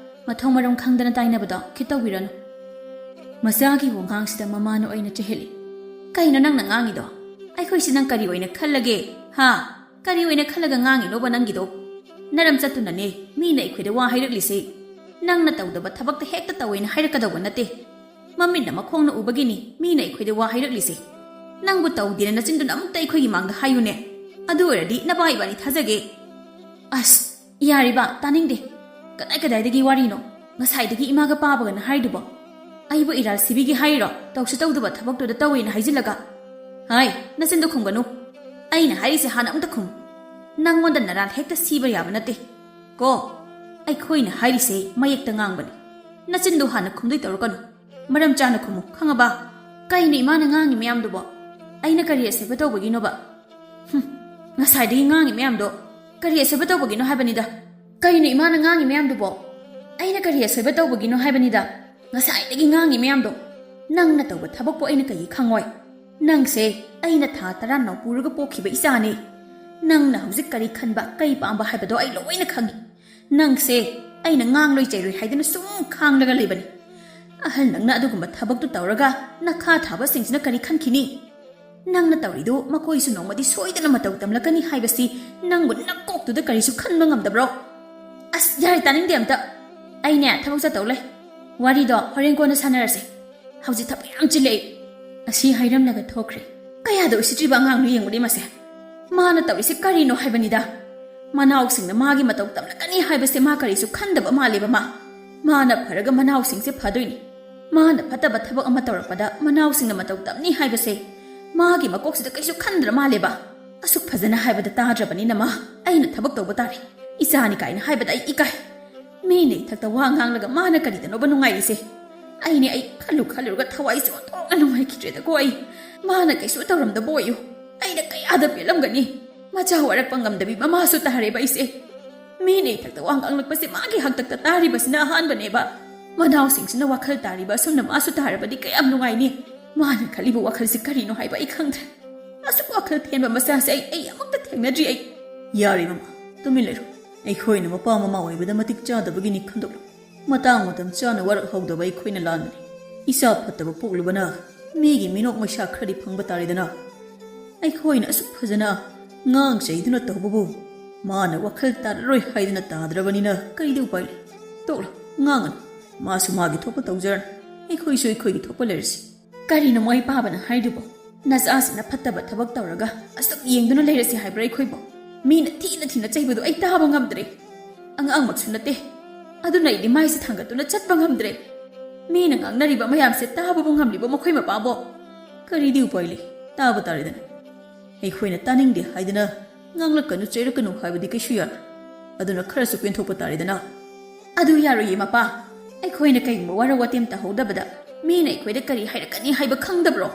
ꯃꯊꯣꯡ ꯃꯔꯝ ꯈꯪꯗꯅ ꯇꯥꯏꯅꯕꯗꯣ ꯈꯤꯠ ꯇꯧꯕꯤꯔꯅꯨ꯫ ꯃꯆꯥꯒꯤ ꯋꯥꯉꯥꯡꯁꯤꯗ ꯃꯃꯥꯅ ꯑꯣꯏꯅ ꯆꯦꯍꯦꯠꯂꯤ꯫ ꯀꯩꯅꯣ ꯅꯪꯅ ꯉꯥꯡꯉꯤꯗꯣ? ꯑꯩꯈꯣꯏꯁꯤ ꯅꯪ ꯀꯔꯤ ꯑꯣꯏꯅ ꯈꯜꯂꯒꯦ? ꯍꯥ? ꯀꯔꯤ ꯑꯣꯏꯅ ꯈꯜꯂꯒ ꯉꯥꯡꯉꯤꯅꯣꯕ ꯅꯪꯒꯤꯗꯣ? ꯅꯔꯝ ꯆꯠꯇꯨꯅꯅꯦ ꯃꯤꯅ ꯑꯩꯈꯣꯏꯗ ꯋꯥ ꯍꯥꯏꯔꯛꯂꯤꯁꯦ꯫ ꯅꯪꯅ ꯇꯧꯗꯕ ꯊꯕꯛꯇ ꯍꯦꯛꯇ ꯇꯧꯋꯦꯅ ꯍꯥꯏꯔꯛꯀꯗꯧꯕ ꯅꯠꯇꯦ꯫ ꯃꯃꯤꯠꯅ ꯃꯈꯣꯡꯅ ꯎꯕꯒꯤꯅꯤ ꯃꯤꯅ ꯑꯩꯈꯣꯏꯗ ꯋꯥ ꯍꯥꯏꯔꯛꯂꯤꯁꯦ꯫ ꯅꯪꯕꯨ ꯇꯧꯗꯦꯅ ꯅꯆꯤꯟꯗꯨꯅ ꯑꯃꯨꯛꯇ ꯑꯩꯈꯣꯏꯒꯤ ꯃꯥꯡꯗ ꯍꯥꯏꯌꯨꯅꯦ꯫ ꯑꯗꯨ ꯑꯣꯏꯔꯗꯤ ꯅꯕꯥ ꯏꯕꯥꯅꯤ ꯊꯥꯖꯒꯦ꯫ ꯑꯁ, ꯌꯥꯔꯤꯕ, ꯇꯥꯅꯤꯡꯗꯦ꯫ ꯀꯗꯥꯏ ꯀꯗꯥꯏꯗꯒꯤ ꯋꯥꯔꯤꯅꯣ? ꯉꯁꯥꯏꯗꯒꯤ ꯏꯃꯥꯒ ꯄꯥꯕꯒꯅ ꯍꯥꯏꯗꯨꯕꯣ? ꯑꯩꯕꯨ ꯏꯔꯥꯜ ꯁꯤꯕꯤꯒꯦ ꯍꯥꯏꯔꯤꯔꯣ? ꯇꯧꯁꯨ ꯇꯧꯗꯕ ꯊꯕꯛꯇꯨꯗ ꯇꯧꯋꯦꯅ ꯍꯥꯏꯖꯤꯜꯂꯒ꯫ ꯍꯥꯏ, ꯅꯆꯤꯟꯗꯣ ꯈꯨꯝꯒꯅꯨ꯫ ꯑꯩꯅ ꯍꯥꯏꯔꯤꯁꯦ ꯍꯥꯟꯅ ꯑꯃꯨꯛꯇ ꯈꯨꯝ꯫ ꯅꯪꯉꯣꯟꯗ ꯅꯔꯥꯜ ꯍꯦꯛꯇ ꯁꯤꯕ ꯌꯥꯕ ꯅꯠꯇꯦ꯫ ꯀꯣ, ꯑꯩꯈꯣꯏꯅ ꯍꯥꯏꯔꯤꯁꯦ ꯃꯌꯦꯛꯇ ꯉꯥꯡꯕꯅꯤ꯫ ꯅꯆꯤꯟꯗꯣ ꯍꯥꯟꯅ ꯈꯨꯝꯗꯣꯏ ꯇꯧꯔꯛꯀꯅꯨ꯫ ꯃꯔꯝ ꯆꯥꯅ ꯈꯨꯝꯃꯨ, ꯈꯪꯉꯕ? ꯀꯩꯅꯣ ꯏꯃꯥꯅ ꯉꯥꯡꯉꯤ ꯃꯌꯥꯝꯗꯨꯕꯣ? ꯑꯩꯅ ꯀꯔꯤ ꯑꯁꯣꯏꯕ ꯇꯧꯕꯒꯤꯅꯣꯕ? ꯍꯨꯝ, ꯉꯁꯥꯏꯗꯒꯤ ꯉꯥꯡꯉꯤ ꯃꯌꯥꯝꯗꯣ ꯀꯔꯤ ꯑꯁꯣꯏꯕ ꯇꯧꯕꯒꯤꯅꯣ ꯍꯥꯏꯕꯅꯤꯗ꯫ ꯀꯩꯅꯣ ꯏꯃꯥꯅ ꯉꯥꯡꯉꯤ ꯃꯌꯥꯝꯗꯨꯕꯣ? ꯑꯩꯅ ꯀꯔꯤ ꯑꯁꯣꯏꯕ ꯇꯧꯕꯒꯤꯅꯣ ꯍꯥꯏꯕꯅꯤꯗ꯫ ꯉꯁꯥꯏꯗꯒꯤ ꯉꯥꯡꯉꯤ ꯃꯌꯥꯝꯗꯣ꯫ ꯅꯪꯅ ꯇꯧꯕ ꯊꯕꯛꯄꯨ ꯑꯩꯅ ꯀꯩꯒꯤ ꯈꯪꯉꯣꯏ? ꯅꯪꯁꯦ ꯑꯩꯅ ꯊꯥ ꯇꯔꯥ ꯅꯧꯄꯨꯔꯒ ꯄꯣꯛꯈꯤꯕ ꯏꯆꯥꯅꯤ꯫ ꯅꯪꯅ ꯍꯧꯖꯤꯛ ꯀꯔꯤ ꯈꯟꯕ, ꯀꯔꯤ ꯄꯥꯝꯕ ꯍꯥꯏꯕꯗꯣ ꯑꯩ ꯂꯣꯏꯅ ꯈꯪꯉꯤ꯫ ꯅꯪꯁꯦ ꯑꯩꯅ ꯉꯥꯡꯂꯣꯏ ꯆꯩꯔꯣꯏ ꯍꯥꯏꯗꯨꯅ ꯁꯨꯝ ꯈꯥꯡꯂꯒ ꯂꯩꯕꯅꯤ꯫ ꯑꯍꯜ ꯅꯪꯅ ꯑꯗꯨꯒꯨꯝꯕ ꯊꯕꯛꯇꯨ ꯇꯧꯔꯒ ꯅꯈꯥ ꯊꯥꯕꯁꯤꯡꯁꯤꯅ ꯀꯔꯤ ꯈꯟꯈꯤꯅꯤ? ꯅꯪꯅ ꯇꯧꯔꯤꯗꯨ ꯃꯈꯣꯏꯁꯨ ꯅꯣꯡꯃꯗꯤ ꯁꯣꯏꯗꯅ ꯃꯇꯧ ꯇꯝꯂꯛꯀꯅꯤ ꯍꯥꯏꯕꯁꯤ ꯅꯪꯕꯨ ꯅꯀꯣꯛꯇꯨꯗ ꯀꯔꯤꯁꯨ ꯈꯟꯕ ꯉꯝꯗꯕ꯭ꯔꯣ? ꯑꯁ, ꯌꯥꯔꯦ, ꯇꯥꯅꯤꯡꯗꯦ ꯑꯝꯇ꯫ ꯑꯩꯅꯦ ꯊꯕꯛ ꯆꯠꯇꯧ ꯂꯩ꯫ ꯋꯥꯔꯤꯗꯣ ꯍꯣꯔꯦꯟ ꯀꯣꯟꯅ ꯁꯥꯟꯅꯔꯁꯦ꯫ ꯍꯧꯖꯤꯛ ꯊꯕꯛ ꯌꯥꯝ ꯆꯤꯜꯂꯦ ꯑꯩ꯫ ꯑꯁꯤ ꯍꯥꯏꯔꯝꯂꯒ ꯊꯣꯛꯈ꯭ꯔꯦ꯫ ꯀꯌꯥꯗ ꯎꯁꯤꯠꯇ꯭ꯔꯤꯕ ꯑꯉꯥꯡꯅꯣ ꯌꯦꯡꯉꯨꯅꯦ ꯃꯁꯦ꯫ ꯃꯥꯅ ꯇꯧꯔꯤꯁꯦ ꯀꯔꯤꯅꯣ ꯍꯥꯏꯕꯅꯤꯗ? ꯃꯅꯥꯎꯁꯤꯡꯅ ꯃꯥꯒꯤ ꯃꯇꯧ ꯇꯝꯂꯛꯀꯅꯤ ꯍꯥꯏꯕꯁꯦ ꯃꯥ ꯀꯔꯤꯁꯨ ꯈꯟꯗꯕ ꯃꯥꯜꯂꯦꯕ ꯃꯥ꯫ ꯃꯥꯅ ꯐꯔꯒ ꯃꯅꯥꯎꯁꯤꯡꯁꯦ ꯐꯗꯣꯏꯅꯤ꯫ ꯃꯥꯅ ꯐꯠꯇꯕ ꯊꯕꯛ ꯑꯃ ꯇꯧꯔꯛꯄꯗ ꯃꯅꯥꯎꯁꯤꯡꯅ ꯃꯇꯧ ꯇꯝꯅꯤ ꯍꯥꯏꯕꯁꯦ ꯃꯥꯒꯤ ꯃꯀꯣꯛꯁꯤꯗ ꯀꯩꯁꯨ ꯈꯟꯗ꯭ꯔ ꯃꯥꯜꯂꯦꯕ꯫ ꯑꯁꯨꯛ ꯐꯖꯅ ꯍꯥꯏꯕꯗ ꯇꯥꯗ꯭ꯔꯕꯅꯤꯅ ꯃꯥ, ꯑꯩꯅ ꯊꯕꯛ ꯇꯧꯕ ꯇꯥꯔꯦ꯫ ꯏꯆꯥꯅꯤ ꯀꯥꯏꯅ ꯍꯥꯏꯕꯗ ꯑꯩ ꯏꯀꯥꯏ꯫ ꯃꯤꯅ ꯏꯊꯛꯇ ꯋꯥ ꯉꯥꯡꯂꯒ ꯃꯥꯅ ꯀꯔꯤꯗꯅꯣꯕ ꯅꯨꯡꯉꯥꯏꯔꯤꯁꯦ? ꯑꯩꯅꯦ, ꯑꯩ ꯈꯜꯂꯨ ꯈꯜꯂꯨꯔꯒ ꯊꯋꯥꯏꯁꯦ ꯑꯣꯟꯊꯣꯛꯅ ꯅꯨꯡꯉꯥꯏꯈꯤꯗ꯭ꯔꯦꯗꯀꯣ ꯑꯩ꯫ ꯃꯥꯅ ꯀꯩꯁꯨ ꯇꯧꯔꯝꯗꯕ ꯑꯣꯏꯌꯨ꯫ ꯑꯩꯅ ꯀꯌꯥꯗ ꯄꯦꯜꯂꯝꯒꯅꯤ꯫ ꯃꯆꯥ ꯋꯥꯔꯛꯄ ꯉꯝꯗꯕꯤ ꯃꯃꯥꯁꯨ ꯇꯥꯔꯦꯕ ꯑꯩꯁꯦ꯫ ꯃꯤꯅ ꯏꯊꯛꯇ ꯋꯥ ꯉꯥꯡꯂꯛꯄꯁꯦ ꯃꯥꯒꯤ ꯍꯥꯛꯇꯛꯇ ꯇꯥꯔꯤꯕꯁꯤꯅ ꯑꯍꯥꯟꯕꯅꯦꯕ꯫ ꯃꯅꯥꯎꯁꯤꯡꯁꯤꯅ ꯋꯥꯈꯜ ꯇꯥꯔꯤꯕ ꯑꯁꯨꯝꯅ ꯃꯥꯁꯨ ꯇꯥꯔꯕꯗꯤ ꯀꯌꯥꯝ ꯅꯨꯡꯉꯥꯏꯅꯤ꯫ ꯃꯥꯅ ꯈꯜꯂꯤꯕ ꯋꯥꯈꯜꯁꯦ ꯀꯔꯤꯅꯣ ꯍꯥꯏꯕ ꯑꯩ ꯈꯪꯗ꯭ꯔꯦ꯫ ꯑꯁꯨꯛ ꯋꯥꯈꯜ ꯊꯦꯟꯕ ꯃꯆꯥꯁꯦ ꯑꯩ, ꯑꯩ ꯑꯃꯨꯛꯇ ꯊꯦꯡꯅꯗ꯭ꯔꯤ ꯑꯩ꯫ ꯌꯥꯔꯦ ꯃꯃꯥ, ꯇꯨꯃꯤꯟ ꯂꯩꯔꯣ꯫ ꯑꯩꯈꯣꯏꯅ ꯃꯄꯥ ꯃꯃꯥ ꯑꯣꯏꯕꯗ ꯃꯇꯤꯛ ꯆꯥꯗꯕꯒꯤꯅꯤ ꯈꯟꯗꯣꯛꯂꯣ꯫ ꯃꯇꯥꯡ ꯃꯇꯝ ꯆꯥꯅ ꯋꯥꯔꯛꯍꯧꯗꯕ ꯑꯩꯈꯣꯏꯅ ꯂꯥꯟꯕꯅꯤ꯫ ꯏꯆꯥ ꯐꯠꯇꯕ ꯄꯣꯛꯂꯨꯕꯅ ꯃꯤꯒꯤ ꯃꯤꯅꯣꯛ ꯃꯩꯁꯥ ꯈꯔꯗꯤ ꯐꯪꯕ ꯇꯥꯔꯦꯗꯅ꯫ ꯑꯩꯈꯣꯏꯅ ꯑꯁꯨꯛ ꯐꯖꯅ ꯉꯥꯡ ꯆꯩꯗꯨꯅ ꯇꯧꯕꯕꯨ ꯃꯥꯅ ꯋꯥꯈꯜ ꯇꯥꯔꯔꯣꯏ ꯍꯥꯏꯗꯨꯅ ꯇꯥꯗ꯭ꯔꯕꯅꯤꯅ ꯀꯔꯤꯗꯤ ꯎꯄꯥꯏ ꯂꯩ? ꯇꯣꯛꯂꯣ, ꯉꯥꯡꯒꯅꯨ꯫ ꯃꯥꯁꯨ ꯃꯥꯒꯤ ꯊꯣꯛꯄ ꯇꯧꯖꯔꯅꯤ, ꯑꯩꯈꯣꯏꯁꯨ ꯑꯩꯈꯣꯏꯒꯤ ꯊꯣꯛꯄ ꯂꯩꯔꯁꯤ꯫ ꯀꯔꯤꯅꯣ ꯃꯣꯏ ꯄꯥꯕꯅ ꯍꯥꯏꯔꯤꯕꯣ? ꯅꯆꯥꯁꯤꯅ ꯐꯠꯇꯕ ꯊꯕꯛ ꯇꯧꯔꯒ ꯑꯁꯨꯛ ꯌꯦꯡꯗꯨꯅ ꯂꯩꯔꯁꯤ ꯍꯥꯏꯕ꯭ꯔꯥ ꯑꯩꯈꯣꯏꯕꯨ? ꯃꯤꯅ ꯊꯤꯅ ꯊꯤꯅ ꯆꯩꯕꯗꯨ ꯑꯩ ꯇꯥꯕ ꯉꯝꯗ꯭ꯔꯦ꯫ ꯑꯉꯥꯡꯃꯛꯁꯨ ꯅꯠꯇꯦ꯫ ꯑꯗꯨꯅ ꯑꯩꯗꯤ ꯃꯥꯏꯁꯦ ꯊꯥꯡꯒꯠꯇꯨꯅ ꯆꯠꯄ ꯉꯝꯗ꯭ꯔꯦ꯫ ꯃꯤꯅ ꯉꯥꯡꯅꯔꯤꯕ ꯃꯌꯥꯝꯁꯦ ꯇꯥꯕꯕꯨ ꯉꯝꯂꯤꯕꯣ ꯃꯈꯣꯏ ꯃꯄꯥꯕꯣ? ꯀꯔꯤꯗꯤ ꯎꯄꯥꯏ ꯂꯩ? ꯇꯥꯕ ꯇꯥꯔꯦꯗꯅ꯫ ꯑꯩꯈꯣꯏꯅ ꯇꯥꯅꯤꯡꯗꯦ ꯍꯥꯏꯗꯅ ꯉꯥꯡꯂꯛꯀꯅꯨ ꯆꯩꯔꯛꯀꯅꯨ ꯍꯥꯏꯕꯗꯤ ꯀꯩꯁꯨ ꯌꯥꯔꯣꯏ꯫ ꯑꯗꯨꯅ ꯈꯔꯁꯨ ꯄꯦꯟꯊꯣꯛꯄ ꯇꯥꯔꯦꯗꯅ꯫ ꯑꯗꯨ ꯌꯥꯔꯣꯏꯌꯦ ꯃꯄꯥ꯫ ꯑꯩꯈꯣꯏꯅ ꯀꯩꯒꯨꯝꯕ ꯋꯥꯔꯧ ꯋꯥꯇꯦꯝ ꯇꯧꯍꯧꯗꯕꯗ ꯃꯤꯅ ꯑꯩꯈꯣꯏꯗ ꯀꯔꯤ ꯍꯥꯏꯔꯛꯀꯅꯤ ꯍꯥꯏꯕ ꯈꯪꯗꯕ꯭ꯔꯣ?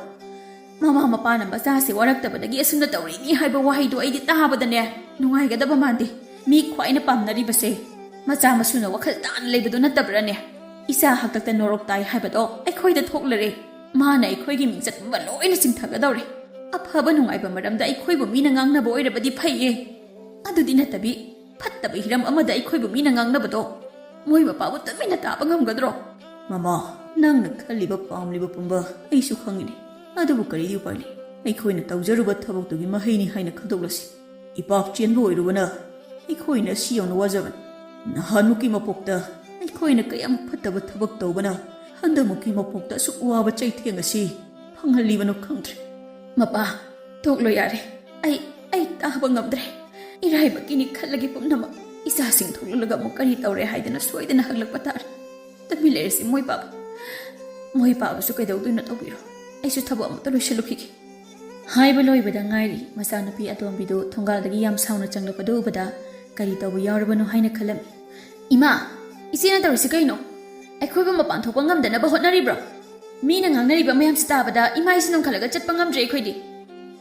ꯃꯃꯥ ꯃꯄꯥꯅ ꯃꯆꯥꯁꯦ ꯋꯥꯔꯛꯇꯕꯗꯒꯤ ꯑꯁꯨꯝꯅ ꯇꯧꯔꯤꯅꯤ ꯍꯥꯏꯕ ꯋꯥꯍꯩꯗꯣ ꯑꯩꯗꯤ ꯇꯥꯕꯗꯅꯦ ꯅꯨꯡꯉꯥꯏꯒꯗꯕ ꯃꯥꯟꯗꯦ꯫ ꯃꯤ ꯈ꯭ꯋꯥꯏꯅ ꯄꯥꯝꯅꯔꯤꯕꯁꯦ ꯃꯆꯥ ꯃꯁꯨꯅ ꯋꯥꯈꯜ ꯇꯥꯅ ꯂꯩꯕꯗꯣ ꯅꯠꯇꯕ꯭ꯔꯥꯅꯦ? ꯏꯆꯥ ꯍꯥꯛꯇꯛꯇ ꯅꯣꯔꯣꯛ ꯇꯥꯏ ꯍꯥꯏꯕꯗꯣ ꯑꯩꯈꯣꯏꯗ ꯊꯣꯛꯂꯔꯦ꯫ ꯃꯥꯅ ꯑꯩꯈꯣꯏꯒꯤ ꯃꯤꯡꯆꯠ ꯄꯨꯝꯕ ꯂꯣꯏꯅ ꯆꯤꯡꯊꯒꯗꯧꯔꯦ꯫ ꯑꯐꯕ ꯅꯨꯡꯉꯥꯏꯕ ꯃꯔꯝꯗ ꯑꯩꯈꯣꯏꯕꯨ ꯃꯤꯅ ꯉꯥꯡꯅꯕ ꯑꯣꯏꯔꯕꯗꯤ ꯐꯩꯌꯦ꯫ ꯑꯗꯨꯗꯤ ꯅꯠꯇꯕꯤ ꯐꯠꯇꯕ ꯍꯤꯔꯝ ꯑꯃꯗ ꯑꯩꯈꯣꯏꯕꯨ ꯃꯤꯅ ꯉꯥꯡꯅꯕꯗꯣ ꯃꯣꯏ ꯃꯄꯥꯕꯨ ꯇꯨꯃꯤꯟꯅ ꯇꯥꯕ ꯉꯝꯒꯗ꯭ꯔꯣ? ꯃꯃꯥ, ꯅꯪꯅ ꯈꯜꯂꯤꯕ ꯄꯥꯝꯂꯤꯕ ꯄꯨꯝꯕ ꯑꯩꯁꯨ ꯈꯪꯉꯤꯅꯦ꯫ ꯑꯗꯨꯕꯨ ꯀꯔꯤꯗꯤ ꯎꯄꯥꯏ ꯂꯩ? ꯑꯩꯈꯣꯏꯅ ꯇꯧꯖꯔꯨꯕ ꯊꯕꯛꯇꯨꯒꯤ ꯃꯍꯩꯅꯤ ꯍꯥꯏꯅ ꯈꯟꯗꯣꯛꯂꯁꯤ꯫ ꯏꯄꯥꯛ ꯆꯦꯟꯕ ꯑꯣꯏꯔꯨꯕꯅ ꯑꯩꯈꯣꯏꯅ ꯑꯁꯤ ꯌꯧꯅ ꯋꯥꯖꯕꯅꯤ꯫ ꯅꯍꯥꯟꯃꯨꯛꯀꯤ ꯃꯄꯣꯛꯇ ꯑꯩꯈꯣꯏꯅ ꯀꯌꯥꯃꯨꯛ ꯐꯠꯇꯕ ꯊꯕꯛ ꯇꯧꯕꯅ ꯍꯟꯗꯛꯃꯨꯛꯀꯤ ꯃꯄꯣꯛꯇ ꯑꯁꯨꯛ ꯋꯥꯕ ꯆꯩꯊꯦꯡ ꯑꯁꯤ ꯐꯪꯍꯜꯂꯤꯕꯅꯣ ꯈꯪꯗ꯭ꯔꯦ꯫ ꯃꯄꯥ, ꯇꯣꯛꯂꯣ ꯌꯥꯔꯦ꯫ ꯑꯩ, ꯑꯩ ꯇꯥꯕ ꯉꯝꯗ꯭ꯔꯦ꯫ ꯏꯔꯥꯏꯕꯛꯀꯤꯅꯤ ꯈꯜꯂꯒꯦ ꯄꯨꯝꯅꯃꯛ꯫ ꯏꯆꯥꯁꯤꯡ ꯊꯣꯛꯂꯛꯂꯒ ꯑꯃꯨꯛ ꯀꯔꯤ ꯇꯧꯔꯦ ꯍꯥꯏꯗꯅ ꯁꯣꯏꯗꯅ ꯍꯪꯂꯛꯄ ꯇꯥꯔꯦ꯫ ꯇꯨꯃꯤꯟ ꯂꯩꯔꯁꯤ ꯃꯣꯏ ꯄꯥꯕ꯫ ꯃꯣꯏ ꯄꯥꯕꯁꯨ ꯀꯩꯗꯧꯗꯣꯏꯅꯣ ꯇꯧꯕꯤꯔꯣ꯫ ꯑꯩꯁꯨ ꯊꯕꯛ ꯑꯃꯇ ꯂꯣꯏꯁꯤꯜꯂꯨꯈꯤꯒꯦ꯫ ꯍꯥꯏꯕ ꯂꯣꯏꯕꯗ ꯉꯥꯏꯔꯤ ꯃꯆꯥꯅꯨꯄꯤ ꯑꯇꯣꯝꯕꯤꯗꯨ ꯊꯣꯡꯒꯥꯜꯗꯒꯤ ꯌꯥꯝ ꯁꯥꯎꯅ ꯆꯪꯂꯛꯄꯗꯨ ꯎꯕꯗ ꯀꯔꯤ ꯇꯧꯕ ꯌꯥꯎꯔꯕꯅꯣ ꯍꯥꯏꯅ ꯈꯜꯂꯝꯃꯤ꯫ "ꯏꯃꯥ, ꯏꯆꯦꯅ ꯇꯧꯔꯤꯁꯤ ꯀꯩꯅꯣ? ꯑꯩꯈꯣꯏꯕꯨ ꯃꯄꯥꯟ ꯊꯣꯛꯄ ꯉꯝꯗꯅꯕ ꯍꯣꯠꯅꯔꯤꯕ꯭ꯔꯣ? ꯃꯤꯅ ꯉꯥꯡꯅꯔꯤꯕ ꯃꯌꯥꯝꯁꯤ ꯇꯥꯕꯗ ꯏꯃꯥ ꯏꯁꯤꯡ ꯅꯨꯡꯈꯠꯂꯒ ꯆꯠꯄ ꯉꯝꯗ꯭ꯔꯦ ꯑꯩꯈꯣꯏꯗꯤ꯫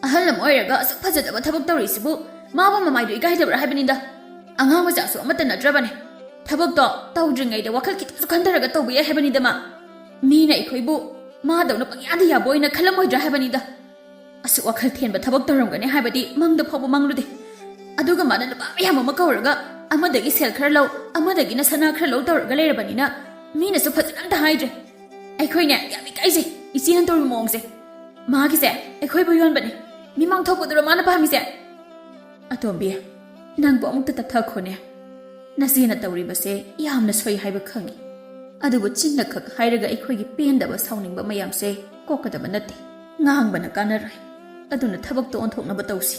ꯑꯍꯜ ꯑꯃ ꯑꯣꯏꯔꯒ ꯑꯁꯨꯛ ꯐꯖꯗꯕ ꯊꯕꯛ ꯇꯧꯔꯤꯁꯤꯕꯨ ꯃꯥꯕꯨ ꯃꯃꯥꯏꯗꯨ ꯏꯀꯥꯏꯗꯕ꯭ꯔꯥ ꯍꯥꯏꯕꯅꯤꯗ꯫ ꯑꯉꯥꯡ ꯃꯆꯥꯁꯨ ꯑꯃꯠꯇ ꯅꯠꯇ꯭ꯔꯕꯅꯦ꯫ ꯊꯕꯛꯇꯣ ꯇꯧꯗ꯭ꯔꯤꯉꯩꯗ ꯋꯥꯈꯜ ꯈꯤꯇꯪꯁꯨ ꯈꯟꯊꯔꯒ ꯇꯧꯕ ꯌꯥꯏ ꯍꯥꯏꯕꯅꯤꯗ ꯃꯥ꯫ ꯃꯤꯅ ꯑꯩꯈꯣꯏꯕꯨ ꯃꯥꯗꯧꯅ ꯄꯪꯌꯥꯗ ꯌꯥꯕ ꯑꯣꯏꯅ ꯈꯜꯂꯝꯃꯣꯏꯗ꯭ꯔꯥ ꯍꯥꯏꯕꯅꯤꯗ꯫ ꯑꯁꯨꯛ ꯋꯥꯈꯜ ꯊꯦꯟꯕ ꯊꯕꯛ ꯇꯧꯔꯝꯒꯅꯤ ꯍꯥꯏꯕꯗꯤ ꯃꯪꯗ ꯐꯥꯎꯕ ꯃꯪꯂꯨꯗꯦ꯫ ꯑꯗꯨꯒ ꯃꯥꯅ ꯅꯨꯄꯥ ꯃꯌꯥꯝ ꯑꯃ ꯀꯧꯔꯒ ꯑꯃꯗꯒꯤ ꯁꯦꯜ ꯈꯔ ꯂꯧ, ꯑꯃꯗꯒꯤꯅ ꯁꯅꯥ ꯈꯔ ꯂꯧ ꯇꯧꯔꯒ ꯂꯩꯔꯕꯅꯤꯅ ꯃꯤꯅꯁꯨ ꯐꯖꯅ ꯑꯝꯇ ꯍꯥꯏꯗ꯭ꯔꯦ꯫ ꯑꯩꯈꯣꯏꯅꯦ ꯌꯥꯝ ꯏꯀꯥꯏꯖꯩ ꯏꯆꯦꯅ ꯇꯧꯔꯤꯕ ꯃꯑꯣꯡꯁꯦ꯫ ꯃꯥꯒꯤꯁꯦ ꯑꯩꯈꯣꯏꯕꯨ ꯌꯣꯟꯕꯅꯦ꯫ ꯃꯤꯃꯥꯡ ꯊꯣꯛꯄꯗꯨꯔꯣ ꯃꯥꯅ ꯄꯥꯝꯃꯤꯁꯦ?" "ꯑꯇꯣꯝꯕꯤ, ꯅꯪꯕꯨ ꯑꯃꯨꯛꯇ ꯇꯞꯊꯈꯣꯅꯦ꯫ ꯅꯆꯦꯅ ꯇꯧꯔꯤꯕꯁꯦ ꯌꯥꯝꯅ ꯁꯣꯏ ꯍꯥꯏꯕ ꯈꯪꯉꯤ꯫ ꯑꯗꯨꯕꯨ ꯆꯤꯟꯅ ꯈꯛ ꯍꯥꯏꯔꯒ ꯑꯩꯈꯣꯏꯒꯤ ꯄꯦꯟꯗꯕ ꯁꯥꯎꯅꯤꯡꯕ ꯃꯌꯥꯝꯁꯦ ꯀꯣꯛꯀꯗꯕ ꯅꯠꯇꯦ꯫ ꯉꯥꯡꯕꯅ ꯀꯥꯟꯅꯔꯣꯏ꯫ ꯑꯗꯨꯅ ꯊꯕꯛꯇꯣ ꯑꯣꯟꯊꯣꯛꯅꯕ ꯇꯧꯁꯤ꯫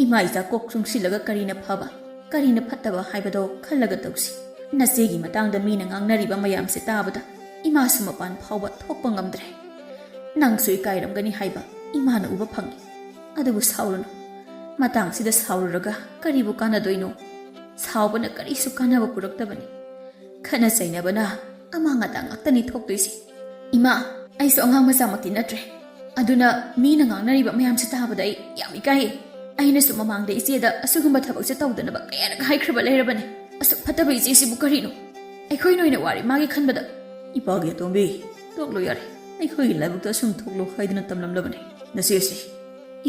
ꯏꯃꯥ ꯏꯆꯥ ꯀꯣꯛ ꯆꯨꯡꯁꯤꯜꯂꯒ ꯀꯔꯤꯅ ꯐꯕ, ꯀꯔꯤꯅ ꯐꯠꯇꯕ ꯍꯥꯏꯕꯗꯣ ꯈꯜꯂꯒ ꯇꯧꯁꯤ꯫ ꯅꯆꯦꯒꯤ ꯃꯇꯥꯡꯗ ꯃꯤꯅ ꯉꯥꯡꯅꯔꯤꯕ ꯃꯌꯥꯝꯁꯦ ꯇꯥꯕꯗ ꯏꯃꯥꯁꯨ ꯃꯄꯥꯟ ꯐꯥꯎꯕ ꯊꯣꯛꯄ ꯉꯝꯗ꯭ꯔꯦ꯫ ꯅꯪꯁꯨ ꯏꯀꯥꯏꯔꯝꯒꯅꯤ ꯍꯥꯏꯕ ꯏꯃꯥꯅ ꯎꯕ ꯐꯪꯉꯤ꯫ ꯑꯗꯨꯕꯨ ꯁꯥꯎꯔꯨꯅꯨ꯫ ꯃꯇꯥꯡꯁꯤꯗ ꯁꯥꯎꯔꯨꯔꯒ ꯀꯔꯤꯕꯨ ꯀꯥꯟꯅꯗꯣꯏꯅꯣ? ꯁꯥꯎꯕꯅ ꯀꯔꯤꯁꯨ ꯀꯥꯟꯅꯕ ꯄꯨꯔꯛꯇꯕꯅꯤ꯫ ꯈꯠꯅ ꯆꯩꯅꯕꯅ ꯑꯃꯥꯡ ꯑꯇꯥ ꯉꯥꯛꯇꯅꯤ ꯊꯣꯛꯇꯣꯏꯁꯦ꯫ ꯏꯃꯥ, ꯑꯩꯁꯨ ꯑꯉꯥꯡ ꯃꯆꯥꯃꯛꯇꯤ ꯅꯠꯇ꯭ꯔꯦ꯫ ꯑꯗꯨꯅ ꯃꯤꯅ ꯉꯥꯡꯅꯔꯤꯕ ꯃꯌꯥꯝꯁꯦ ꯇꯥꯕꯗ ꯑꯩ ꯌꯥꯝ ꯏꯀꯥꯏꯌꯦ꯫ ꯑꯩꯅꯁꯨ ꯃꯃꯥꯡꯗ ꯏꯆꯦꯗ ꯑꯁꯤꯒꯨꯝꯕ ꯊꯕꯛꯁꯦ ꯇꯧꯗꯅꯕ ꯀꯌꯥꯔꯛ ꯍꯥꯏꯈ꯭ꯔꯕ ꯂꯩꯔꯕꯅꯦ꯫ ꯑꯁꯨꯛ ꯐꯠꯇꯕ ꯏꯆꯦꯁꯤꯕꯨ ꯀꯔꯤꯅꯣ? ꯑꯩꯈꯣꯏꯅ ꯑꯣꯏꯅ ꯋꯥꯔꯦ ꯃꯥꯒꯤ ꯈꯟꯕꯗ꯫ ꯏꯄꯥꯒꯤ ꯑꯇꯣꯝꯕꯤ, ꯇꯣꯛꯂꯣ ꯌꯥꯔꯦ꯫ ꯑꯩꯈꯣꯏꯒꯤ ꯂꯥꯏꯕꯛꯇ ꯑꯁꯨꯝ ꯊꯣꯛꯂꯣ ꯍꯥꯏꯗꯨꯅ ꯇꯝꯂꯝꯂꯕꯅꯦ ꯅꯆꯦꯁꯦ꯫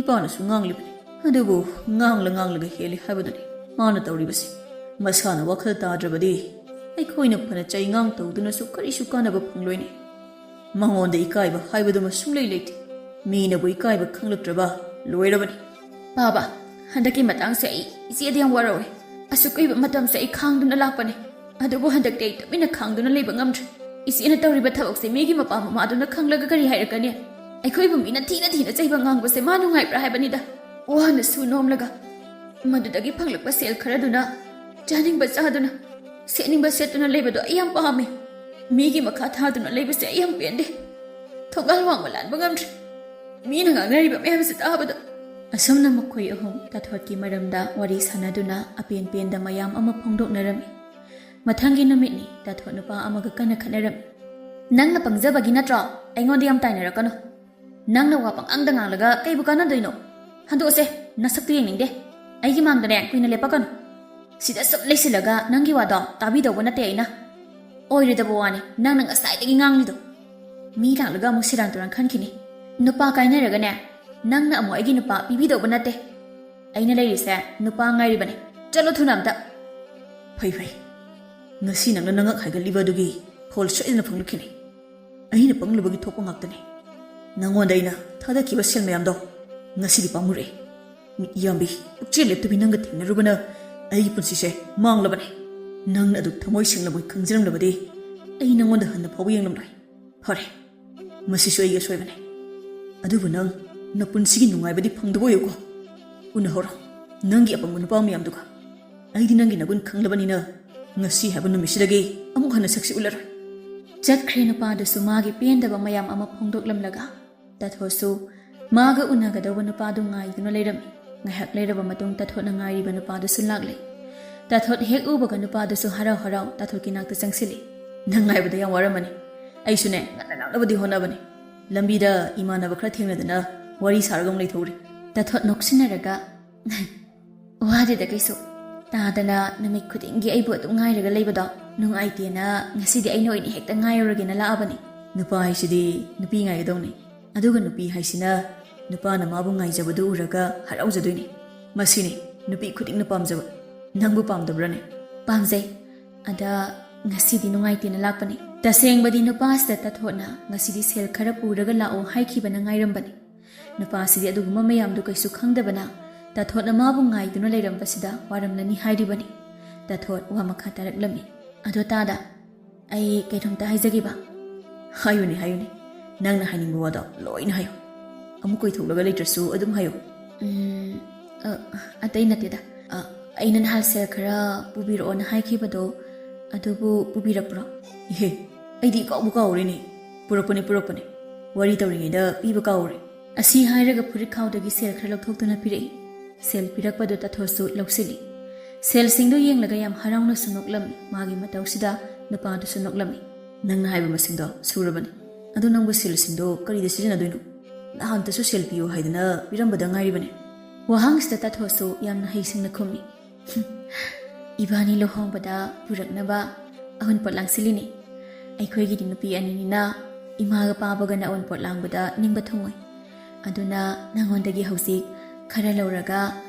ꯏꯄꯥꯅꯁꯨ ꯉꯥꯡꯂꯤꯕꯅꯤ꯫ ꯑꯗꯨꯕꯨ ꯉꯥꯡꯂ ꯉꯥꯡꯂꯒ ꯍꯦꯜꯂꯤ ꯍꯥꯏꯕꯗꯨꯅꯤ ꯃꯥꯅ ꯇꯧꯔꯤꯕꯁꯤ꯫ ꯃꯁꯥꯅ ꯋꯥꯈꯜ ꯇꯥꯗ꯭ꯔꯕꯗꯤ ꯑꯩꯈꯣꯏꯅ ꯐꯅ ꯆꯩꯉꯥꯡ ꯇꯧꯗꯨꯅꯁꯨ ꯀꯔꯤꯁꯨ ꯀꯥꯟꯅꯕ ꯐꯪꯂꯣꯏꯅꯦ꯫ ꯃꯉꯣꯟꯗ ꯏꯀꯥꯏꯕ ꯍꯥꯏꯕꯗꯨꯃ ꯁꯨꯡꯂꯩ ꯂꯩꯇꯦ꯫ ꯃꯤꯅꯕꯨ ꯏꯀꯥꯏꯕ ꯈꯪꯂꯛꯇ꯭ꯔꯕ ꯂꯣꯏꯔꯕꯅꯤ꯫ ꯄꯥꯕ, ꯍꯟꯗꯛꯀꯤ ꯃꯇꯥꯡꯁꯦ ꯑꯩ ꯏꯆꯦꯗ ꯌꯥꯝ ꯋꯥꯔꯧꯋꯦ꯫ ꯑꯁꯨꯛ ꯀꯨꯏꯕ ꯃꯇꯝꯁꯦ ꯑꯩ ꯈꯥꯡꯗꯨꯅ ꯂꯥꯛꯄꯅꯦ, ꯑꯗꯨꯕꯨ ꯍꯟꯗꯛꯇꯤ ꯑꯩ ꯇꯨꯃꯤꯟꯅ ꯈꯥꯡꯗꯨꯅ ꯂꯩꯕ ꯉꯝꯗ꯭ꯔꯦ꯫ ꯏꯆꯦꯅ ꯇꯧꯔꯤꯕ ꯊꯕꯛꯁꯦ ꯃꯤꯒꯤ ꯃꯄꯥ ꯃꯃꯥꯗꯨꯅ ꯈꯪꯂꯒ ꯀꯔꯤ ꯍꯥꯏꯔꯛꯀꯅꯤ? ꯑꯩꯈꯣꯏꯕꯨ ꯃꯤꯅ ꯊꯤꯅ ꯊꯤꯅ ꯆꯩꯕ ꯉꯥꯡꯕꯁꯦ ꯃꯥ ꯅꯨꯡꯉꯥꯏꯕ꯭ꯔꯥ ꯍꯥꯏꯕꯅꯤꯗ꯫ ꯋꯥꯅꯁꯨ ꯅꯣꯝꯂꯒ ꯃꯗꯨꯗꯒꯤ ꯐꯪꯂꯛꯄ ꯁꯦꯜ ꯈꯔꯗꯨꯅ ꯆꯥꯅꯤꯡꯕ ꯆꯥꯗꯨꯅ, ꯁꯦꯠꯅꯤꯡꯕ ꯁꯦꯠꯇꯨꯅ ꯂꯩꯕꯗꯣ ꯑꯩ ꯌꯥꯝ ꯄꯥꯝꯃꯤ꯫ ꯃꯤꯒꯤ ꯃꯈꯥ ꯊꯥꯗꯨꯅ ꯂꯩꯕꯁꯦ ꯑꯩ ꯌꯥꯝ ꯄꯦꯟꯗꯦ꯫ ꯊꯣꯡꯒꯥꯜ ꯋꯥꯡꯃ ꯂꯥꯟꯕ ꯉꯝꯗ꯭ꯔꯦ꯫ ꯃꯤꯅ ꯉꯥꯡꯅꯔꯤꯕ ꯃꯌꯥꯝꯁꯦ ꯇꯥꯕꯗ꯫ ꯑꯁꯨꯝꯅ ꯃꯈꯣꯏ ꯑꯍꯨꯝ ꯇꯥꯊꯣꯠꯀꯤ ꯃꯔꯝꯗ ꯋꯥꯔꯤ ꯁꯥꯟꯅꯗꯨꯅ ꯑꯄꯦꯟ ꯄꯦꯟꯗ ꯃꯌꯥꯝ ꯑꯃ ꯐꯣꯡꯗꯣꯛꯅꯔꯝꯃꯤ꯫ ꯃꯊꯪꯒꯤ ꯅꯨꯃꯤꯠꯅꯤ, ꯇꯥꯊꯣꯠ ꯅꯨꯄꯥ ꯑꯃꯒ ꯀꯟꯅ ꯈꯠꯅꯔꯝꯃꯤ꯫ "ꯅꯪꯅ ꯄꯪꯖꯕꯒꯤ ꯅꯠꯇ꯭ꯔꯣ? ꯑꯩꯉꯣꯟꯗ ꯌꯥꯝ ꯇꯥꯏꯅꯔꯛꯀꯅꯨ꯫ ꯅꯪꯅ ꯋꯥ ꯄꯪꯉꯥꯡꯗ ꯉꯥꯡꯂꯒ ꯀꯩꯕꯨ ꯀꯥꯟꯅꯗꯣꯏꯅꯣ? ꯍꯟꯗꯣꯛꯑꯁꯦ, ꯅꯁꯛꯇꯨ ꯌꯦꯡꯅꯤꯡꯗꯦ꯫ ꯑꯩꯒꯤ ꯃꯥꯡꯗꯅꯦ ꯀꯨꯏꯅ ꯂꯦꯞꯄꯛꯀꯅꯨ꯫ ꯁꯤꯗ ꯁꯨꯝ ꯂꯩꯁꯤꯜꯂꯒ ꯅꯪꯒꯤ ꯋꯥꯗꯣ ꯇꯥꯕꯤꯗꯧꯕ ꯅꯠꯇꯦ ꯑꯩꯅ꯫ ꯑꯣꯏꯔꯣꯏꯗꯕ ꯋꯥꯅꯤ ꯅꯪꯅ ꯉꯁꯥꯏꯗꯒꯤ ꯉꯥꯡꯂꯤꯗꯣ꯫ ꯃꯤ ꯂꯥꯛꯂꯒ ꯑꯃꯨꯛ ꯁꯦꯔꯥꯟ ꯇꯨꯔꯥꯟ ꯈꯟꯈꯤꯅꯤ꯫ ꯅꯨꯄꯥ ꯀꯥꯏꯅꯔꯒꯅꯦ, ꯅꯪꯅ ꯑꯃꯨꯛ ꯑꯩꯒꯤ ꯅꯨꯄꯥ ꯄꯤꯕꯤꯗꯧꯕ ꯅꯠꯇꯦ꯫ ꯑꯩꯅ ꯂꯩꯔꯤꯁꯦ ꯅꯨꯄꯥ ꯉꯥꯏꯔꯤꯕꯅꯦ꯫ ꯆꯠꯂꯣ ꯊꯨꯅ ꯑꯝꯇ꯫" "ꯐꯩ ꯐꯩ, ꯉꯁꯤ ꯅꯪꯅ ꯅꯉꯛ ꯍꯥꯏꯒꯠꯂꯤꯕ ꯑꯗꯨꯒꯤ ꯐꯣꯜ ꯁꯣꯏꯗꯅ ꯐꯪꯂꯛꯈꯤꯅꯤ꯫ ꯑꯩꯅ ꯄꯪꯂꯨꯕꯒꯤ ꯊꯣꯛꯄ ꯉꯥꯛꯇꯅꯤ꯫ ꯅꯉꯣꯟꯗ ꯑꯩꯅ ꯊꯥꯗꯈꯤꯕ ꯁꯦꯜ ꯃꯌꯥꯝꯗꯣ ꯉꯁꯤꯗꯤ ꯄꯥꯝꯃꯨꯔꯛꯑꯦ꯫ ꯃꯤꯠꯌꯥꯝꯕꯤ, ꯄꯨꯛꯆꯦꯜ ꯂꯦꯞꯇꯕꯤ ꯅꯪꯒ ꯊꯦꯡꯅꯔꯨꯕꯅ ꯑꯩꯒꯤ ꯄꯨꯟꯁꯤꯁꯦ ꯃꯥꯡꯂꯕꯅꯦ꯫ ꯅꯪꯅ ꯑꯗꯨ ꯊꯃꯣꯏ ꯁꯦꯡꯅ ꯃꯣꯏ ꯈꯪꯖꯔꯝꯂꯕꯗꯤ ꯑꯩ ꯅꯉꯣꯟꯗ ꯍꯟꯅ ꯐꯥꯎꯕ ꯌꯦꯡꯂꯝꯂꯣꯏ꯫ ꯐꯔꯦ, ꯃꯁꯤꯁꯨ ꯑꯩꯒꯤ ꯑꯁꯣꯏꯕꯅꯦ꯫ ꯑꯗꯨꯕꯨ ꯅꯪ ꯅꯄꯨꯟꯁꯤꯒꯤ ꯅꯨꯡꯉꯥꯏꯕꯗꯤ ꯐꯪꯗꯕ ꯑꯣꯏꯌꯨꯀꯣ꯫ ꯎꯅꯍꯧꯔꯣ ꯅꯪꯒꯤ ꯑꯄꯪꯕ ꯅꯨꯄꯥ ꯃꯌꯥꯝꯗꯨꯒ꯫ ꯑꯩꯗꯤ ꯅꯪꯒꯤ ꯅꯒꯨꯟ ꯈꯪꯂꯕꯅꯤꯅ ꯉꯁꯤ ꯍꯥꯏꯕ ꯅꯨꯃꯤꯠꯁꯤꯗꯒꯤ ꯑꯃꯨꯛ ꯍꯟꯅ ꯁꯛꯁꯤ ꯎꯠꯂꯔꯣꯏ꯫" ꯆꯠꯈ꯭ꯔꯦ ꯅꯨꯄꯥꯗꯨꯁꯨ ꯃꯥꯒꯤ ꯄꯦꯟꯗꯕ ꯃꯌꯥꯝ ꯑꯃ ꯐꯣꯡꯗꯣꯛꯂꯝꯂꯒ꯫ ꯇꯥꯊꯣꯠꯁꯨ ꯃꯥꯒ ꯎꯅꯒꯗꯧꯕ ꯅꯨꯄꯥꯗꯨ ꯉꯥꯏꯗꯨꯅ ꯂꯩꯔꯝꯃꯤ꯫ ꯉꯥꯏꯍꯥꯛ ꯂꯩꯔꯕ ꯃꯇꯨꯡ ꯇꯥꯊꯣꯠꯅ ꯉꯥꯏꯔꯤꯕ ꯅꯨꯄꯥꯗꯨꯁꯨ ꯂꯥꯛꯂꯦ꯫ ꯇꯥꯊꯣꯠ ꯍꯦꯛ ꯎꯕꯒ ꯅꯨꯄꯥꯗꯨꯁꯨ ꯍꯔꯥꯎ ꯍꯔꯥꯎ ꯇꯥꯊꯣꯠꯀꯤ ꯅꯥꯛꯇ ꯆꯪꯁꯤꯜꯂꯤ꯫ "ꯅꯪ ꯉꯥꯏꯕꯗ ꯌꯥꯝ ꯋꯥꯔꯝꯃꯅꯤ꯫ ꯑꯩꯁꯨꯅꯦ, ꯉꯟꯅ ꯂꯥꯛꯅꯕꯗꯤ ꯍꯣꯠꯅꯕꯅꯤ꯫ ꯂꯝꯕꯤꯗ ꯏꯃꯥꯟꯅꯕ ꯈꯔ ꯊꯦꯡꯅꯗꯅ ꯋꯥꯔꯤ ꯁꯥꯔꯒ ꯑꯃꯨꯛ ꯂꯩꯊꯣꯛꯎꯔꯦ꯫" ꯇꯥꯊꯣꯠ ꯅꯣꯛꯁꯤꯟꯅꯔꯒ, "ꯋꯥꯗꯦꯗ ꯀꯩꯁꯨ꯫ ꯇꯥꯗꯅ ꯅꯨꯃꯤꯠ ꯈꯨꯗꯤꯡꯒꯤ ꯑꯩꯕꯨ ꯑꯗꯨꯝ ꯉꯥꯏꯔꯒ ꯂꯩꯕꯗꯣ ꯅꯨꯡꯉꯥꯏꯇꯦꯅ ꯉꯁꯤꯗꯤ ꯑꯩꯅ ꯑꯣꯏꯅ ꯍꯦꯛꯇ ꯉꯥꯏꯔꯨꯔꯒꯦꯅ ꯂꯥꯛꯑꯕꯅꯤ꯫" ꯅꯨꯄꯥ ꯍꯥꯏꯁꯤꯗꯤ ꯅꯨꯄꯤ ꯉꯥꯏꯒꯗꯧꯅꯤ꯫ ꯑꯗꯨꯒ ꯅꯨꯄꯤ ꯍꯥꯏꯁꯤꯅ ꯅꯨꯄꯥꯅ ꯃꯥꯕꯨ ꯉꯥꯏꯖꯕꯗꯨ ꯎꯔꯒ ꯍꯔꯥꯎꯖꯗꯣꯏꯅꯤ꯫ ꯃꯁꯤꯅꯤ ꯅꯨꯄꯤ ꯈꯨꯗꯤꯡꯅ ꯄꯥꯝꯖꯕ꯫ ꯅꯪꯕꯨ ꯄꯥꯝꯗꯕ꯭ꯔꯥꯅꯦ? ꯄꯥꯝꯖꯩ꯫ ꯑꯗ ꯉꯁꯤꯗꯤ ꯅꯨꯡꯉꯥꯏꯇꯦꯅ ꯂꯥꯛꯄꯅꯤ꯫ ꯇꯁꯦꯡꯕꯗꯤ ꯅꯨꯄꯥꯁꯤꯗ ꯇꯥꯊꯣꯠꯅ ꯉꯁꯤꯗꯤ ꯁꯦꯜ ꯈꯔ ꯄꯨꯔꯒ ꯂꯥꯛꯑꯣ ꯍꯥꯏꯈꯤꯕꯅ ꯉꯥꯏꯔꯝꯕꯅꯤ꯫ ꯅꯨꯄꯥꯁꯤꯗꯤ ꯑꯗꯨꯒꯨꯝꯕ ꯃꯌꯥꯝꯗꯨ ꯀꯩꯁꯨ ꯈꯪꯗꯕꯅ ꯇꯥꯊꯣꯠꯅ ꯃꯥꯕꯨ ꯉꯥꯏꯗꯨꯅ ꯂꯩꯔꯝꯕꯁꯤꯗ ꯋꯥꯔꯝꯂꯅꯤ ꯍꯥꯏꯔꯤꯕꯅꯤ꯫ ꯇꯥꯊꯣꯠ ꯋꯥ ꯃꯈꯥ ꯇꯥꯔꯛꯂꯝꯃꯤ꯫ "ꯑꯗꯣ ꯇꯥꯗ, ꯑꯩ ꯀꯩꯅꯣꯝꯇ ꯍꯥꯏꯖꯒꯦꯕ?" "ꯍꯥꯏꯌꯨꯅꯦ, ꯍꯥꯏꯌꯨꯅꯦ, ꯅꯪꯅ ꯍꯥꯏꯅꯤꯡꯕ ꯋꯥꯗꯣ ꯂꯣꯏꯅ ꯍꯥꯏꯌꯨ꯫ ꯑꯃꯨꯛ ꯀꯣꯏꯊꯣꯛꯂꯒ ꯂꯩꯇ꯭ꯔꯁꯨ ꯑꯗꯨꯝ ꯍꯥꯏꯌꯨ꯫" "ꯎꯝ, ꯑ, ꯑꯇꯩ ꯅꯠꯇꯦꯗ꯫ ꯑ, ꯑꯩꯅ ꯅꯍꯥꯟ ꯁꯦꯜ ꯈꯔ ꯄꯨꯕꯤꯔꯛꯑꯣꯅ ꯍꯥꯏꯈꯤꯕꯗꯣ, ꯑꯗꯨꯕꯨ ꯄꯨꯕꯤꯔꯛꯄ꯭ꯔꯣ?" "ꯏꯍꯦ, ꯑꯩꯗꯤ ꯏꯀꯥꯎꯕꯨ ꯀꯥꯎꯔꯦꯅꯦ꯫ ꯄꯨꯔꯛꯄꯅꯦ, ꯄꯨꯔꯛꯄꯅꯦ꯫ ꯋꯥꯔꯤ ꯇꯧꯔꯤꯉꯩꯗ ꯄꯤꯕ ꯀꯥꯎꯔꯦ꯫" ꯑꯁꯤ ꯍꯥꯏꯔꯒ ꯐꯨꯔꯤꯠ ꯈꯥꯎꯗꯒꯤ ꯁꯦꯜ ꯈꯔ ꯂꯧꯊꯣꯛꯇꯨꯅ ꯄꯤꯔꯛꯏ꯫ ꯁꯦꯜ ꯄꯤꯔꯛꯄꯗꯨ ꯇꯥꯊꯣꯠꯁꯨ ꯂꯧꯁꯤꯜꯂꯤ꯫ ꯁꯦꯜꯁꯤꯡꯗꯨ ꯌꯦꯡꯂꯒ ꯌꯥꯝ ꯍꯔꯥꯎꯅꯁꯨ ꯅꯣꯛꯂꯝꯃꯤ꯫ ꯃꯥꯒꯤ ꯃꯇꯧꯁꯤꯗ ꯅꯨꯄꯥꯗꯨꯁꯨ ꯅꯣꯛꯂꯝꯃꯤ꯫ "ꯅꯪꯅ ꯍꯥꯏꯕ ꯃꯁꯤꯡꯗꯣ ꯁꯨꯔꯕꯅꯤ꯫ ꯑꯗꯨ ꯅꯪꯕꯨ ꯁꯦꯜꯁꯤꯡꯗꯣ ꯀꯔꯤꯗ ꯁꯤꯖꯤꯟꯅꯗꯣꯏꯅꯣ? ꯅꯍꯥꯟꯇꯁꯨ ꯁꯦꯜ ꯄꯤꯌꯨ ꯍꯥꯏꯗꯅ ꯄꯤꯔꯝꯕꯗ ꯉꯥꯏꯔꯤꯕꯅꯤ꯫" ꯋꯥꯍꯪꯁꯤꯗ ꯇꯥꯊꯣꯠꯁꯨ ꯌꯥꯝꯅ ꯍꯩꯁꯤꯡꯅ ꯈꯨꯝꯃꯤ꯫ "ꯏꯕꯥꯅꯤ ꯂꯨꯍꯣꯡꯕꯗ ꯄꯨꯔꯛꯅꯕ ꯑꯎꯟꯄꯣꯠ ꯂꯥꯡꯁꯤꯜꯂꯤꯅꯤ꯫ ꯑꯩꯈꯣꯏꯒꯤꯗꯤ ꯅꯨꯄꯤ ꯑꯅꯤꯅꯤꯅ ꯏꯃꯥꯒ ꯄꯥꯕꯒꯅ ꯑꯎꯟꯄꯣꯠ ꯂꯥꯡꯕꯗ ꯅꯤꯡꯕ ꯊꯨꯡꯉꯣꯏ꯫ ꯑꯗꯨꯅ ꯅꯉꯣꯟꯗꯒꯤ ꯍꯧꯖꯤꯛ ꯈꯔ ꯂꯧꯔꯒ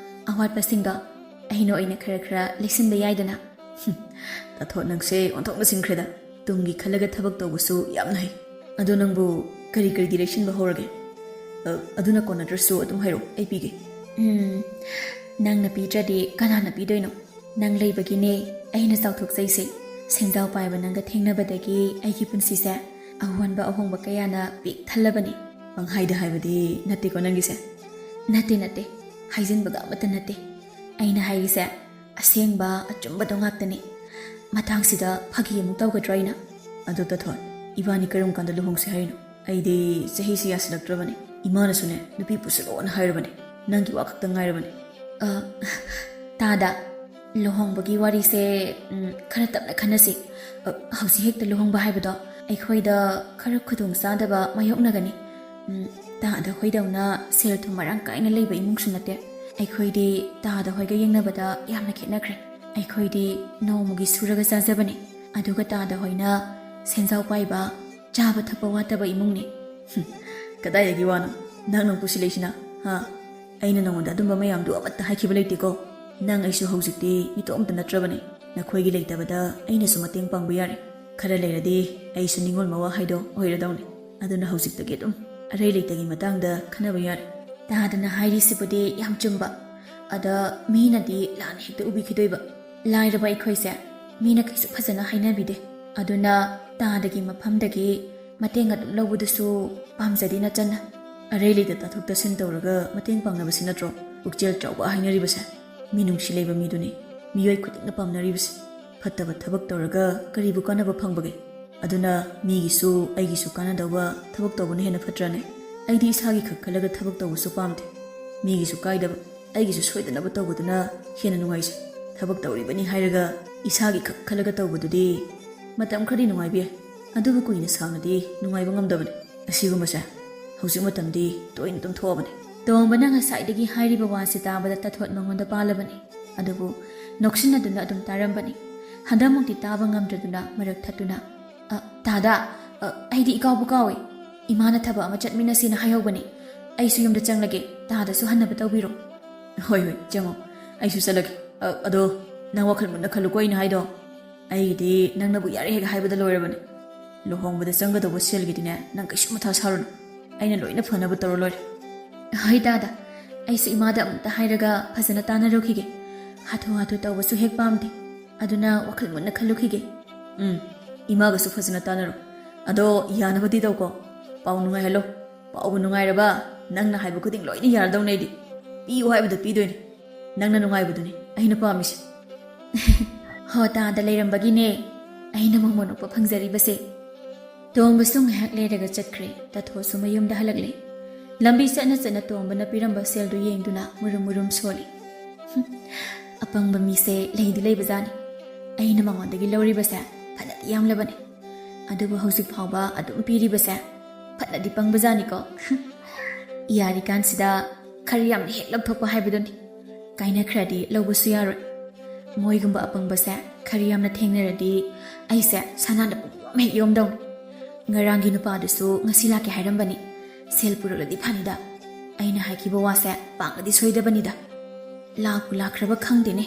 ꯑꯋꯥꯠꯄꯁꯤꯡꯗꯣ ꯑꯩꯅ ꯑꯣꯏꯅ ꯈꯔ ꯈꯔ ꯂꯩꯁꯤꯟꯕ ꯌꯥꯏꯗꯅ꯫" "ꯇꯥꯊꯣꯠ, ꯅꯪꯁꯦ ꯑꯣꯟꯊꯣꯛꯅ ꯁꯤꯡꯈ꯭ꯔꯦꯗ꯫ ꯇꯨꯡꯒꯤ ꯈꯜꯂꯒ ꯊꯕꯛ ꯇꯧꯕꯁꯨ ꯌꯥꯝꯅ ꯍꯩ꯫ ꯑꯗꯣ ꯅꯪꯕꯨ ꯀꯔꯤ ꯀꯔꯤꯗꯤ ꯂꯩꯁꯤꯟꯕ ꯍꯧꯔꯒꯦ? ꯑ, ꯑꯗꯨꯅ ꯀꯣꯟꯅꯗ꯭ꯔꯁꯨ ꯑꯗꯨꯝ ꯍꯥꯏꯔꯛꯑꯣ, ꯑꯩ ꯄꯤꯒꯦ꯫" "ꯎꯝ, ꯅꯪꯅ ꯄꯤꯗ꯭ꯔꯗꯤ ꯀꯅꯥꯅ ꯄꯤꯗꯣꯏꯅꯣ? ꯅꯪ ꯂꯩꯕꯒꯤꯅꯦ ꯑꯩꯅ ꯆꯥꯎꯊꯣꯛꯆꯩꯁꯦ꯫ ꯁꯦꯟꯖꯥꯎ ꯄꯥꯏꯕ ꯅꯪꯒ ꯊꯦꯡꯅꯕꯗꯒꯤ ꯑꯩꯒꯤ ꯄꯨꯟꯁꯤꯁꯦ ꯑꯍꯣꯟꯕ ꯑꯍꯣꯡꯕ ꯀꯌꯥꯅ ꯄꯤꯛ ꯊꯜꯂꯕꯅꯤ꯫" "ꯄꯪꯍꯥꯏꯗ ꯍꯥꯏꯕꯗꯤ ꯅꯠꯇꯦꯀꯣ ꯅꯪꯒꯤꯁꯦ?" "ꯅꯠꯇꯦ, ꯅꯠꯇꯦ꯫ ꯍꯥꯏꯖꯤꯟꯕꯒ ꯑꯃꯠꯇ ꯅꯠꯇꯦ꯫ ꯑꯩꯅ ꯍꯥꯏꯔꯤꯁꯦ ꯑꯁꯦꯡꯕ ꯑꯆꯨꯝꯕꯗꯣ ꯉꯥꯛꯇꯅꯤ꯫ ꯃꯇꯥꯡꯁꯤꯗ ꯐꯥꯒꯤ ꯑꯃꯨꯛ ꯇꯧꯒꯗ꯭ꯔꯣ ꯑꯩꯅ?" "ꯑꯗꯣ ꯇꯥꯊꯣꯠ, ꯏꯕꯥꯅꯤ ꯀꯔꯝ ꯀꯥꯟꯗ ꯂꯨꯍꯣꯡꯁꯦ ꯍꯥꯏꯔꯤꯅꯣ? ꯑꯩꯗꯤ ꯆꯍꯤꯁꯤ ꯌꯥꯁꯤꯜꯂꯛꯇ꯭ꯔꯕꯅꯤ꯫ ꯏꯃꯥꯅꯁꯨꯅꯦ ꯅꯨꯄꯤ ꯄꯨꯁꯤꯜꯂꯣꯅ ꯍꯥꯏꯔꯕꯅꯤ꯫ ꯅꯪꯒꯤ ꯋꯥ ꯈꯛꯇ ꯉꯥꯏꯔꯕꯅꯤ꯫" "ꯑ, ꯇꯥꯗ, ꯂꯨꯍꯣꯡꯕꯒꯤ ꯋꯥꯔꯤꯁꯦ, ꯎꯝ, ꯈꯔ ꯇꯞꯅ ꯈꯟꯅꯁꯤ꯫ ꯑ, ꯍꯧꯖꯤꯛ ꯍꯦꯛꯇ ꯂꯨꯍꯣꯡꯕ ꯍꯥꯏꯕꯗꯣ ꯑꯩꯈꯣꯏꯗ ꯈꯔ ꯈꯨꯗꯣꯡ ꯆꯥꯗꯕ ꯃꯥꯌꯣꯛꯅꯒꯅꯤ꯫ ꯎꯝ, ꯇꯥꯗ ꯍꯣꯏꯗꯧꯅ ꯁꯦꯜ ꯊꯨꯝ ꯃꯔꯥꯡ ꯀꯥꯏꯅ ꯂꯩꯕ ꯏꯃꯨꯡꯁꯨ ꯅꯠꯇꯦ꯫ ꯑꯩꯈꯣꯏꯗꯤ ꯇꯥꯗ ꯍꯣꯏꯒ ꯌꯦꯡꯅꯕꯗ ꯌꯥꯝꯅ ꯈꯦꯠꯅꯈ꯭ꯔꯦ꯫ ꯑꯩꯈꯣꯏꯗꯤ ꯅꯣꯡꯃꯒꯤ ꯁꯨꯔꯒ ꯆꯥꯖꯕꯅꯤ꯫ ꯑꯗꯨꯒ ꯇꯥꯗ ꯍꯣꯏꯅ ꯁꯦꯟꯖꯥꯎ ꯄꯥꯏꯕ, ꯆꯥꯕ ꯊꯛꯄ ꯋꯥꯠꯇꯕ ꯏꯃꯨꯡꯅꯤ꯫" "ꯍꯨꯝ, ꯀꯗꯥꯏꯗꯒꯤ ꯋꯥꯅꯣ? ꯅꯪ ꯅꯪ ꯄꯨꯁꯤꯜꯂꯛꯏꯁꯤꯅ, ꯍꯥ? ꯑꯩꯅ ꯅꯉꯣꯟꯗ ꯑꯗꯨꯝꯕ ꯃꯌꯥꯝꯗꯨ ꯑꯃꯠꯇ ꯍꯥꯏꯈꯤꯕ ꯂꯩꯇꯦꯀꯣ꯫ ꯅꯪ ꯑꯩꯁꯨ ꯍꯧꯖꯤꯛꯇꯤ ꯃꯤꯇꯣꯝꯇ ꯅꯠꯇ꯭ꯔꯕꯅꯤ꯫ ꯅꯈꯣꯏꯒꯤ ꯂꯩꯇꯕꯗ ꯑꯩꯅꯁꯨ ꯃꯇꯦꯡ ꯄꯥꯡꯕ ꯌꯥꯔꯦ꯫ ꯈꯔ ꯂꯩꯔꯗꯤ ꯑꯩꯁꯨ ꯅꯤꯡꯉꯣꯜ ꯃꯋꯥ ꯍꯥꯏꯗꯣ ꯑꯣꯏꯔꯗꯧꯅꯤ꯫ ꯑꯗꯨꯅ ꯍꯧꯖꯤꯛꯇꯒꯤ ꯑꯗꯨꯝ ꯑꯔꯩ ꯂꯩꯇꯒꯤ ꯃꯇꯥꯡꯗ ꯈꯟꯅꯕ ꯌꯥꯔꯦ꯫ ꯇꯥꯗꯅ ꯍꯥꯏꯔꯤꯁꯤꯕꯨꯗꯤ ꯌꯥꯝ ꯆꯨꯝꯕ꯫ ꯑꯗ ꯃꯤꯅꯗꯤ ꯂꯥꯟꯅ ꯍꯦꯛꯇ ꯎꯕꯤꯈꯤꯗꯣꯏꯕ꯫ ꯂꯥꯏꯔꯕ ꯑꯩꯈꯣꯏꯁꯦ ꯃꯤꯅ ꯀꯩꯁꯨ ꯐꯖꯅ ꯍꯥꯏꯅꯕꯤꯗꯦ꯫ ꯑꯗꯨꯅ ꯇꯥꯗꯒꯤ ꯃꯐꯝꯗꯒꯤ ꯃꯇꯦꯡ ꯑꯗꯨꯝ ꯂꯧꯕꯗꯨꯁꯨ ꯄꯥꯝꯖꯗꯦ ꯅꯆꯟꯅ꯫ ꯑꯔꯩ ꯂꯩꯇ ꯇꯥꯊꯣꯛ ꯇꯥꯁꯤꯟ ꯇꯧꯔꯒ ꯃꯇꯦꯡ ꯄꯥꯡꯅꯕꯁꯤ ꯅꯠꯇ꯭ꯔꯣ ꯄꯨꯛꯆꯦꯜ ꯆꯥꯎꯕ ꯍꯥꯏꯅꯔꯤꯕꯁꯦ? ꯃꯤꯅꯨꯡꯁꯤ ꯂꯩꯕ ꯃꯤꯗꯨꯅꯤ ꯃꯤꯑꯣꯏ ꯈꯨꯗꯤꯡꯅ ꯄꯥꯝꯅꯔꯤꯕꯁꯦ꯫ ꯐꯠꯇꯕ ꯊꯕꯛ ꯇꯧꯔꯒ ꯀꯔꯤꯕꯨ ꯀꯥꯟꯅꯕ ꯐꯪꯕꯒꯦ? ꯑꯗꯨꯅ ꯃꯤꯒꯤꯁꯨ ꯑꯩꯒꯤꯁꯨ ꯀꯥꯟꯅꯗꯧꯕ ꯊꯕꯛ ꯇꯧꯕꯅ ꯍꯦꯟꯅ ꯐꯠꯇ꯭ꯔꯅꯦ? ꯑꯩꯗꯤ ꯏꯁꯥꯒꯤ ꯈꯛ ꯈꯜꯂꯒ ꯊꯕꯛ ꯇꯧꯕꯁꯨ ꯄꯥꯝꯗꯦ꯫ ꯃꯤꯒꯤꯁꯨ ꯀꯥꯏꯗꯕ, ꯑꯩꯒꯤꯁꯨ ꯁꯣꯏꯗꯅꯕ ꯇꯧꯕꯗꯨꯅ ꯍꯦꯟꯅ ꯅꯨꯡꯉꯥꯏꯖꯩ꯫ ꯊꯕꯛ ꯇꯧꯔꯤꯕꯅꯤ ꯍꯥꯏꯔꯒ ꯏꯁꯥꯒꯤ ꯈꯛ ꯈꯜꯂꯒ ꯇꯧꯕꯗꯨꯗꯤ ꯃꯇꯝ ꯈꯔꯗꯤ ꯅꯨꯡꯉꯥꯏꯕ ꯌꯥꯏ, ꯑꯗꯨꯕꯨ ꯀꯨꯏꯅ ꯁꯥꯡꯅꯗꯤ ꯅꯨꯡꯉꯥꯏꯕ ꯉꯝꯗꯕꯅꯤ꯫ ꯑꯁꯤꯒꯨꯝꯕꯁꯦ ꯍꯧꯖꯤꯛ ꯃꯇꯝꯗꯤ ꯇꯣꯏꯅ ꯑꯗꯨꯝ ꯊꯣꯛꯑꯕꯅꯤ꯫ ꯇꯣꯝꯕꯅ ꯉꯁꯥꯏꯗꯒꯤ ꯍꯥꯏꯔꯤꯕ ꯋꯥꯁꯤ ꯇꯥꯕꯗ ꯇꯥꯊꯣꯠ ꯃꯉꯣꯟꯗ ꯄꯥꯜꯂꯕꯅꯤ꯫ ꯑꯗꯨꯕꯨ ꯅꯣꯛꯁꯤꯟꯅꯗꯨꯅ ꯑꯗꯨꯝ ꯇꯥꯔꯝꯕꯅꯤ꯫ ꯍꯟꯗꯛꯃꯨꯛꯇꯤ ꯇꯥꯕ ꯉꯝꯗ꯭ꯔꯗꯨꯅ ꯃꯔꯛ ꯊꯠꯇꯨꯅ, "ꯑ, ꯇꯥꯗ, ꯑ, ꯑꯩꯗꯤ ꯏꯀꯥꯎꯕꯨ ꯀꯥꯎꯏ꯫ ꯏꯃꯥꯅ ꯊꯕꯛ ꯑꯃ ꯆꯠꯃꯤꯟꯅꯁꯦꯅ ꯍꯥꯏꯍꯧꯕꯅꯤ꯫ ꯑꯩꯁꯨ ꯌꯨꯝꯗ ꯆꯪꯂꯒꯦ, ꯇꯥꯗꯁꯨ ꯍꯟꯅꯕ ꯇꯧꯕꯤꯔꯣ꯫" "ꯍꯣꯏ, ꯍꯣꯏ, ꯆꯪꯉꯣ꯫ ꯑꯩꯁꯨ ꯆꯠꯂꯒꯦ꯫ ꯑ, ꯑꯗꯣ ꯅꯪ ꯋꯥꯈꯜ ꯃꯨꯟꯅ ꯈꯜꯂꯨꯀꯣ ꯑꯩꯅ ꯍꯥꯏꯗꯣ꯫ ꯑꯩꯒꯤꯗꯤ ꯅꯪꯅꯕꯨ ꯌꯥꯔꯦ ꯍꯦꯛ ꯍꯥꯏꯕꯗ ꯂꯣꯏꯔꯕꯅꯤ꯫ ꯂꯨꯍꯣꯡꯕꯗ ꯆꯪꯒꯗꯧꯕ ꯁꯦꯜꯒꯤꯗꯤꯅꯦ, ꯅꯪ ꯀꯩꯁꯨ ꯃꯊꯥ ꯁꯥꯔꯨꯅꯨ꯫ ꯑꯩꯅ ꯂꯣꯏꯅ ꯐꯅꯕ ꯇꯧꯔ ꯂꯣꯏꯔꯦ꯫" "ꯍꯣꯏ ꯇꯥꯗ, ꯑꯩꯁꯨ ꯏꯃꯥꯗ ꯑꯃꯨꯛꯇ ꯍꯥꯏꯔꯒ ꯐꯖꯅ ꯇꯥꯟꯅꯔꯨꯈꯤꯒꯦ꯫ ꯍꯥꯊꯨ ꯍꯥꯊꯨ ꯇꯧꯕꯁꯨ ꯍꯦꯛ ꯄꯥꯝꯗꯦ꯫ ꯑꯗꯨꯅ ꯋꯥꯈꯜ ꯃꯨꯟꯅ ꯈꯜꯂꯨꯈꯤꯒꯦ꯫" "ꯎꯝ, ꯏꯃꯥꯒꯁꯨ ꯐꯖꯅ ꯇꯥꯟꯅꯔꯣ꯫ ꯑꯗꯣ ꯌꯥꯅꯕꯗꯤ ꯇꯧꯀꯣ꯫ ꯄꯥꯎ ꯅꯨꯡꯉꯥꯏꯍꯜꯂꯣ꯫ ꯄꯥꯎꯕꯨ ꯅꯨꯡꯉꯥꯏꯔꯕ, ꯅꯪꯅ ꯍꯥꯏꯕ ꯈꯨꯗꯤꯡ ꯂꯣꯏꯅ ꯌꯥꯔꯗꯧꯅꯦ ꯑꯩꯗꯤ꯫ ꯄꯤꯌꯨ ꯍꯥꯏꯕꯗ ꯄꯤꯗꯣꯏꯅꯦ꯫ ꯅꯪꯅ ꯅꯨꯡꯉꯥꯏꯕꯗꯨꯅꯤ ꯑꯩꯅ ꯄꯥꯝꯃꯤꯁꯦ꯫" "ꯍꯣ, ꯇꯥꯗ ꯂꯩꯔꯝꯕꯒꯤꯅꯦ ꯑꯩꯅ ꯃꯣꯃꯣꯟ ꯎꯞꯄ ꯐꯪꯖꯔꯤꯕꯁꯦ꯫" ꯇꯣꯝꯕꯁꯨ ꯉꯥꯏꯍꯥꯛ ꯂꯩꯔꯒ ꯆꯠꯈ꯭ꯔꯦ꯫ ꯇꯥꯊꯣꯠꯁꯨ ꯃꯌꯨꯝꯗ ꯍꯜꯂꯛꯂꯦ꯫ ꯂꯝꯕꯤ ꯆꯠꯅ ꯆꯠꯅ ꯇꯣꯝꯕꯅ ꯄꯤꯔꯝꯕ ꯁꯦꯜꯗꯨ ꯌꯦꯡꯗꯨꯅ ꯃꯨꯔꯨꯝ ꯃꯨꯔꯨꯝ ꯁꯣꯜꯂꯤ꯫ "ꯍꯨꯝ, ꯑꯄꯪꯕ ꯃꯤꯁꯦ ꯂꯩꯗꯤ ꯂꯩꯕꯖꯥꯠꯅꯤ꯫ ꯑꯩꯅ ꯃꯉꯣꯟꯗꯒꯤ ꯂꯧꯔꯤꯕꯁꯦ ꯐꯅꯗꯤ ꯌꯥꯝꯂꯕꯅꯤ꯫ ꯑꯗꯨꯕꯨ ꯍꯧꯖꯤꯛ ꯐꯥꯎꯕ ꯑꯗꯨꯝ ꯄꯤꯔꯤꯕꯁꯦ ꯐꯅꯗꯤ ꯄꯪꯕꯖꯥꯠꯅꯤꯀꯣ꯫" "ꯌꯥꯔꯤꯀꯥꯟꯁꯤꯗ ꯈꯔ ꯌꯥꯝꯅ ꯍꯦꯛ ꯂꯧꯊꯣꯛꯄ ꯍꯥꯏꯕꯗꯨꯅꯤ꯫ ꯀꯥꯏꯅꯈ꯭ꯔꯗꯤ ꯂꯧꯕꯁꯨ ꯌꯥꯔꯣꯏ꯫ ꯃꯣꯏꯒꯨꯝꯕ ꯑꯄꯪꯕꯁꯦ ꯈꯔ ꯌꯥꯝꯅ ꯊꯦꯡꯅꯔꯗꯤ ꯑꯩꯁꯦ ꯁꯅꯥꯅ ꯄꯨꯡꯌꯣꯝ ꯍꯦꯛ ꯌꯣꯝꯗꯧꯅꯤ꯫ ꯉꯔꯥꯡꯒꯤ ꯅꯨꯄꯥꯗꯨꯁꯨ ꯉꯁꯤ ꯂꯥꯛꯀꯦ ꯍꯥꯏꯔꯝꯕꯅꯤ꯫ ꯁꯦꯜ ꯄꯨꯔꯛꯂꯗꯤ ꯐꯅꯤꯗ꯫ ꯑꯩꯅ ꯍꯥꯏꯈꯤꯕ ꯋꯥꯁꯦ ꯄꯥꯡꯒꯗꯤ ꯁꯣꯏꯗꯕꯅꯤꯗ꯫ ꯂꯥꯛꯄꯨ ꯂꯥꯛꯈ꯭ꯔꯕ ꯈꯪꯗꯦꯅꯦ꯫